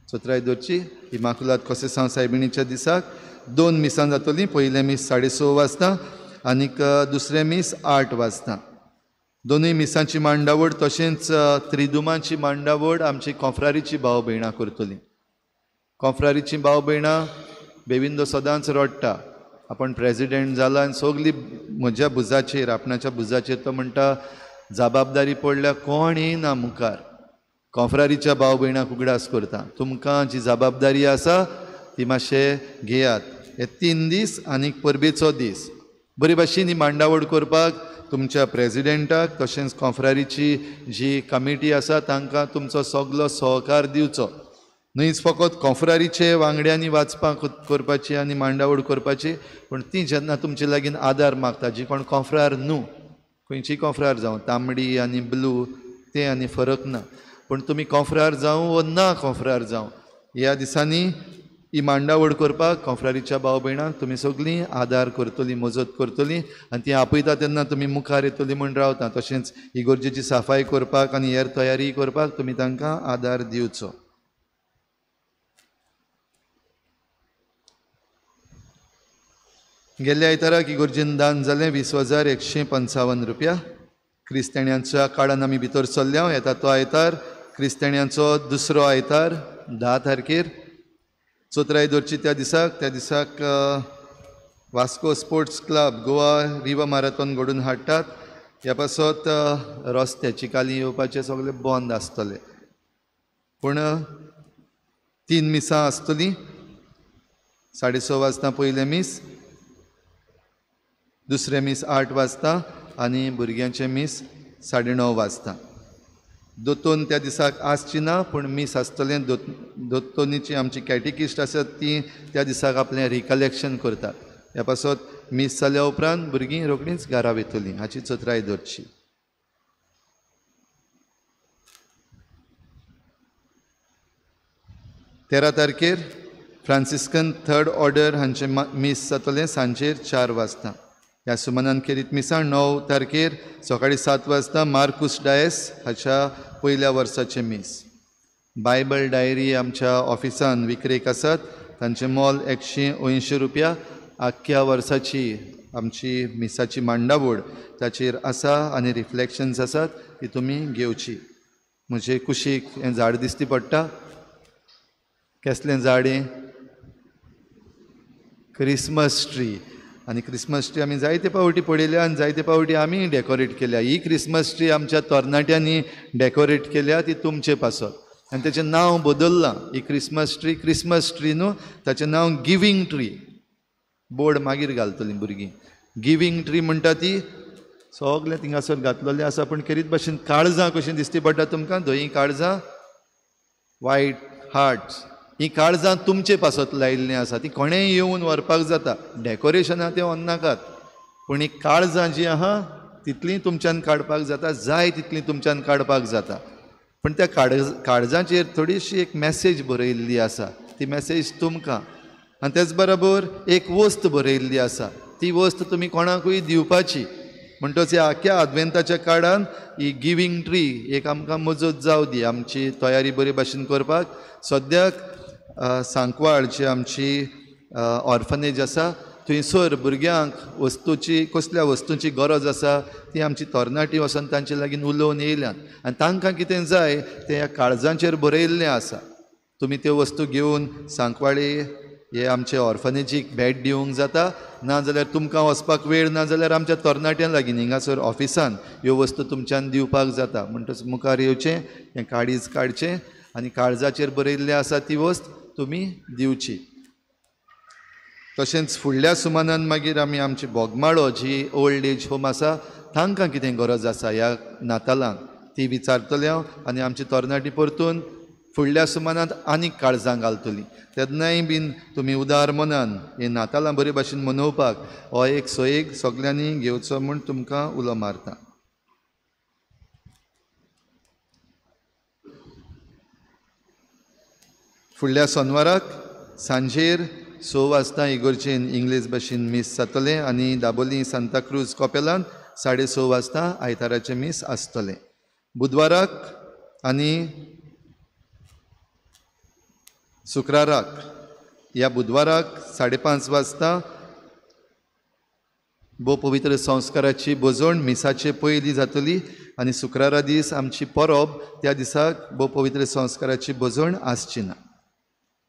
चत्राय दवरची, इमाकुलाद कोसेसांव सायबिणीच्या दिसाक 2 मिसां जातलीं. पयलें मीस 6:30 वाजता आनीक दुसरें मीस 8 वाजता. दोनूय मिसांची मांडावळ तशेंच त्रिदुमाची मांडावळ आमची कोंफ्रारीची भाव भयणां करतलीं. कोंफ्रारीची भाव भयणां बेविंदो सदांच रडटा, आपण प्रेजिडेंट जाला आनी सगली म्हज्या भुजाचेर, आपणाच्या भुजाचेर तो म्हणटा जबाबदारी पडल्या, कोण येना मुखार. कोंफ्रारीच्या भाव भयणाक उगडास करता, तुमकां जी जबाबदारी आसा ती मातशें घेयात. हे 3 दीस आनीक परबेचो दीस बरे भाशेन ही मांडावळ करपाक तुमच्या प्रेजिडेंटाक तशेंच कोंफ्रारीची जी कमिटी आसा तांकां तुमचो सगलो सहकार दिवचो. न्हयच फकत कोंफ्रारीचे वांगड्यांनी वाचपाक करपाची आनी मांडावळ करपाची, पूण ती जेन्ना तुमचे लागीं आदार मागता, जी कोण कोंफ्रार न्हू, खंयची कोंफ्रार जावं, तांबडी आनी ब्लू तें आनी फरक ना, पूण तुमी कोंफ्रार जावं वो ना कोंफ्रार जावं, ह्या दिसांनी ही मांडावळ करपाक कोंफ्रारीच्या भाव भयणांक तुमी सगळीं आदार करतलीं, मजत करतलीं आनी ती आपयता तेन्ना तुमी मुखार येतली म्हूण रावता. तशेंच इगोर्जेची साफाय करपाक आनी हेर तयारी करपाक तुमी तांकां आदार दिवचो. गेल्ल्या आयताराक इगोर्जेन दान जालें 20,155 रुपया. क्रिस्ताण्यांच्या काळान आमी भितर सरल्या. येता तो आयतार क्रिस्ताण्यांचो दुसरो आयतार 10 तारखेर चोत्राय दवरची. त्या दिसाक Vasco sports club Goa river marathon घडून हाडटात. ह्या पासत रस्ते चिकाली येवपाचे सगळे बंद आसतले, पूण 3 मिसां आसतलीं. 6:30 वाजता पयलें मीस, दुसरें मीस 8 वाजता आनी भुरग्यांचें मीस 9:30 वाजता. दोतोन त्या दिसाक आसची ना, पूण मीस आसतलें. दोतोनीची आमची कॅटिकिस्ट आसात ती त्या दिसाक आपलें रिकलेक्शन करतात. ह्या पासत मीस जाल्या उपरांत भुरगीं रोखडींच घरा वयतलीं हाची चत्राय दवरची. तेरा तारखेर फ्रांसिस्कन थर्ड ऑर्डर हांचें मीस जातलें सांजेर 4 वाजता. ह्या सुमनान खेरीत मिसां 9 तारखेर सकाळीं 7 वाजता मार्कुस डायस हाच्या पयल्या वर्साचें मीस. बायबल डायरी आमच्या ऑफिसान विक्रेक आसात, तांचें मोल 180 रुपया. आख्ख्या वर्साची आमची मिसाची मांडावळ ताचेर आसा आनी रिफ्लेक्शन्स आसात, ती तुमी घेवची. म्हजे कुशीक हें झाड दिसती पडटा, केसलें झाड हें? Christmas tree. आनी क्रिसमस ट्री आमी जायते पावटी पळयल्या आनी जायते पावटी आमी डेकोरेट केल्या. ही क्रिसमस ट्री आमच्या तरणाट्यांनी डेकोरेट केल्या ती तुमचे पासत, आनी ताचें नांव बदल्लां. ही क्रिसमस ट्री क्रिसमस ट्री न्हू, ताचें नांव गिवींग ट्री. बोर्ड मागीर घालतलीं भुरगीं. गिवींग ट्री म्हणटा ती सगळें थिंगासर घातलेलें आसा, पूण खेरीत भाशेन काळजां कशीं दिसती पडटा तुमकां, धंयी काळजां, वायट हार्ट्स, ही काळजां तुमचे पासत लायिल्लीं आसा, ती कोणेंय येवन व्हरपाक जाता. डेकोरेशनां तें व्हरनाकात, पूण ही काळजां जीं आहा तितलीं तुमच्यान काडपाक जाता, जाय तितलीं तुमच्यान काडपाक जाता. पूण त्या काळजांचेर थोडीशी एक मॅसेज बरयल्ली आसा, ती मॅसेज तुमकां, आनी तेच बरोबर एक वस्त बरयल्ली आसा, ती वस्त तुमी कोणाकूय दिवपाची. म्हणटच ह्या आख्ख्या आदवेंताच्या काळान ही गिवींग ट्री एक आमकां मजत जावं दी आमची तयारी बरे भाशेन करपाक. सद्याक सांकवाळ जी आमची ऑर्फनेज आसा थंयसर भुरग्यांक वस्तूची कसल्या वस्तूंची गरज आसा ती आमची तरणाटी वचून तांचे लागीं उलोवन येयल्यात आनी तांकां कितें जाय तें ह्या काळजांचेर बरयल्लें आसा. तुमी त्यो वस्तू घेवन सांकवाळे हे आमचे ऑर्फनेजीक भेट दिवंक जाता, नाजाल्यार तुमकां वचपाक वेळ ना जाल्यार आमच्या तरणाट्यां लागीं हिंगासर ऑफिसान ह्यो वस्तू तुमच्यान दिवपाक जाता. म्हणटच मुखार येवचें, हें काळीज काडचें आनी काळजाचेर बरयल्लें आसा ती वस्त तुमी दिवची. तशेंच फुडल्या सुमानान मागीर आमी आमची बोगमाळो जी ओल्ड एज होम आसा तांकां कितें गरज आसा ह्या नातालांक ती विचारतले हांव आनी आमची तरणाटी परतून फुडल्या सुमानांत आनीक काळजां घालतली. तेन्नाय बीन तुमी उदार मनान हे नातालां बरे भाशेन मनोवपाक हो एक सोयेक सगल्यांनी घेवचो म्हूण तुमकां उलो मारता. फुडल्या सोनवाराक सांजेर 6 वाजता इगोर्जेन इंग्लीश भाशेन मीस जातलें आनी दाबोली सांताक्रूज कॉपेलान 6:30 वाजता आयताराचें मीस आसतलें. बुधवाराक आनी शुक्राराक ह्या बुधवाराक 5:30 वाजता भोव पवित्र संस्काराची भोजवण मिसाचे पयली जातली आनी शुक्रारा दीस आमची परब त्या दिसाक भोव पवित्र संस्काराची भोजवण आसची ना.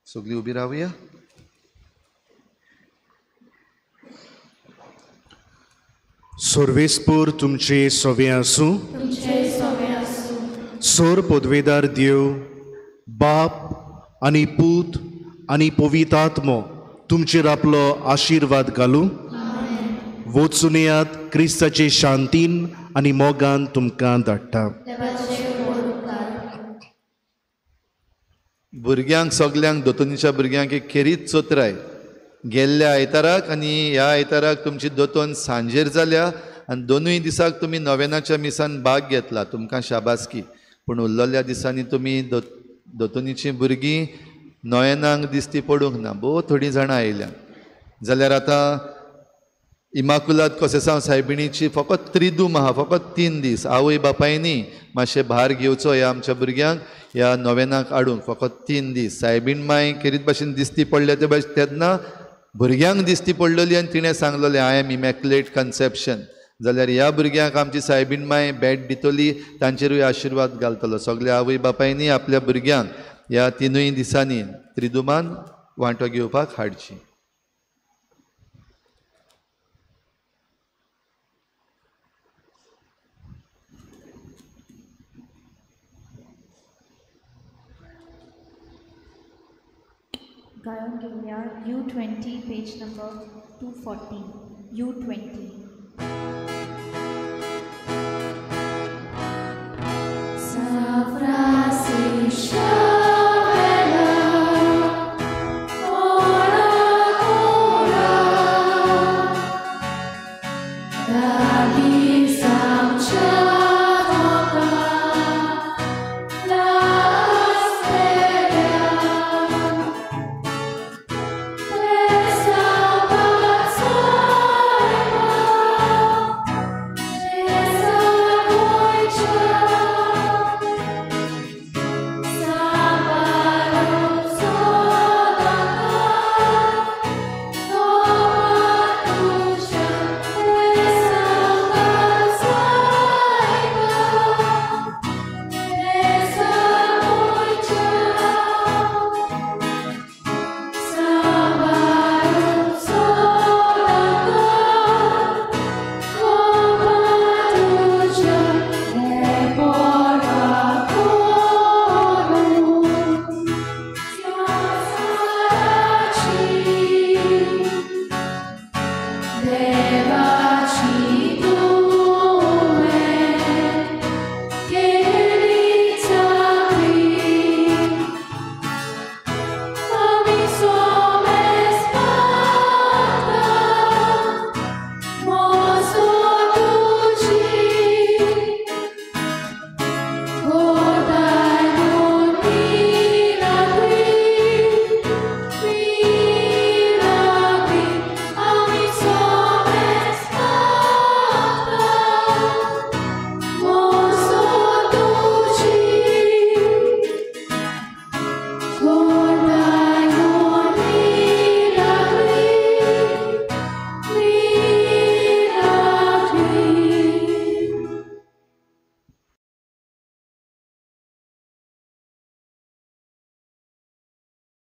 सगळीं उबी रावया. सर्वेस्पूर तुमचे सवे आसूं. सोर पदवेदार देव बाप आनी पूत आनी पवित्र आत्मो तुमचेर आपलो आशिर्वाद घालूं. वचुनयात क्रिस्ताचे शांतीन आनी मोगान तुमकां धाडटा. भुरग्यांक सगल्यांक दोतोनीच्या भुरग्यांक एक खेरीत चोत्राय. गेल्ल्या आयताराक आनी ह्या आयताराक तुमची दोतोन सांजेर जाल्या आनी दोनूय दिसाक तुमी नोवेनाच्या मिसान भाग घेतला, तुमकां शाबासकी. पूण उरलेल्या दिसांनी तुमी दोतोनीचीं भुरगीं नोयेनांक दिसती पडूंक ना, भोव थोडीं जाणां आयल्या. जाल्यार आतां इमाकुलाद कोसेसांव सायबिणीची फकत त्रिदूम आहा, फकत 3 दीस. आवय बापायनी मातशें भार घेवचो ह्या आमच्या भुरग्यांक ह्या नोवेनाक हाडूंक, फकत 3 दीस. सायबीण माय खेरीत भाशेन दिसती पडल्या ते भाशेन तेन्ना भुरग्यांक दिसती पडलेली आनी तिणें सांगलेलें I am immaculate conception. जाल्यार ह्या भुरग्यांक आमची सायबीण माय भेट दितली, तांचेरूय आशिर्वाद घालतलो. सगल्या आवय बापायनी आपल्या भुरग्यांक ह्या 3 दिसांनी त्रिदुमान वांटो घेवपाक हाडची. गायन घेवया U20 page number 240 U20.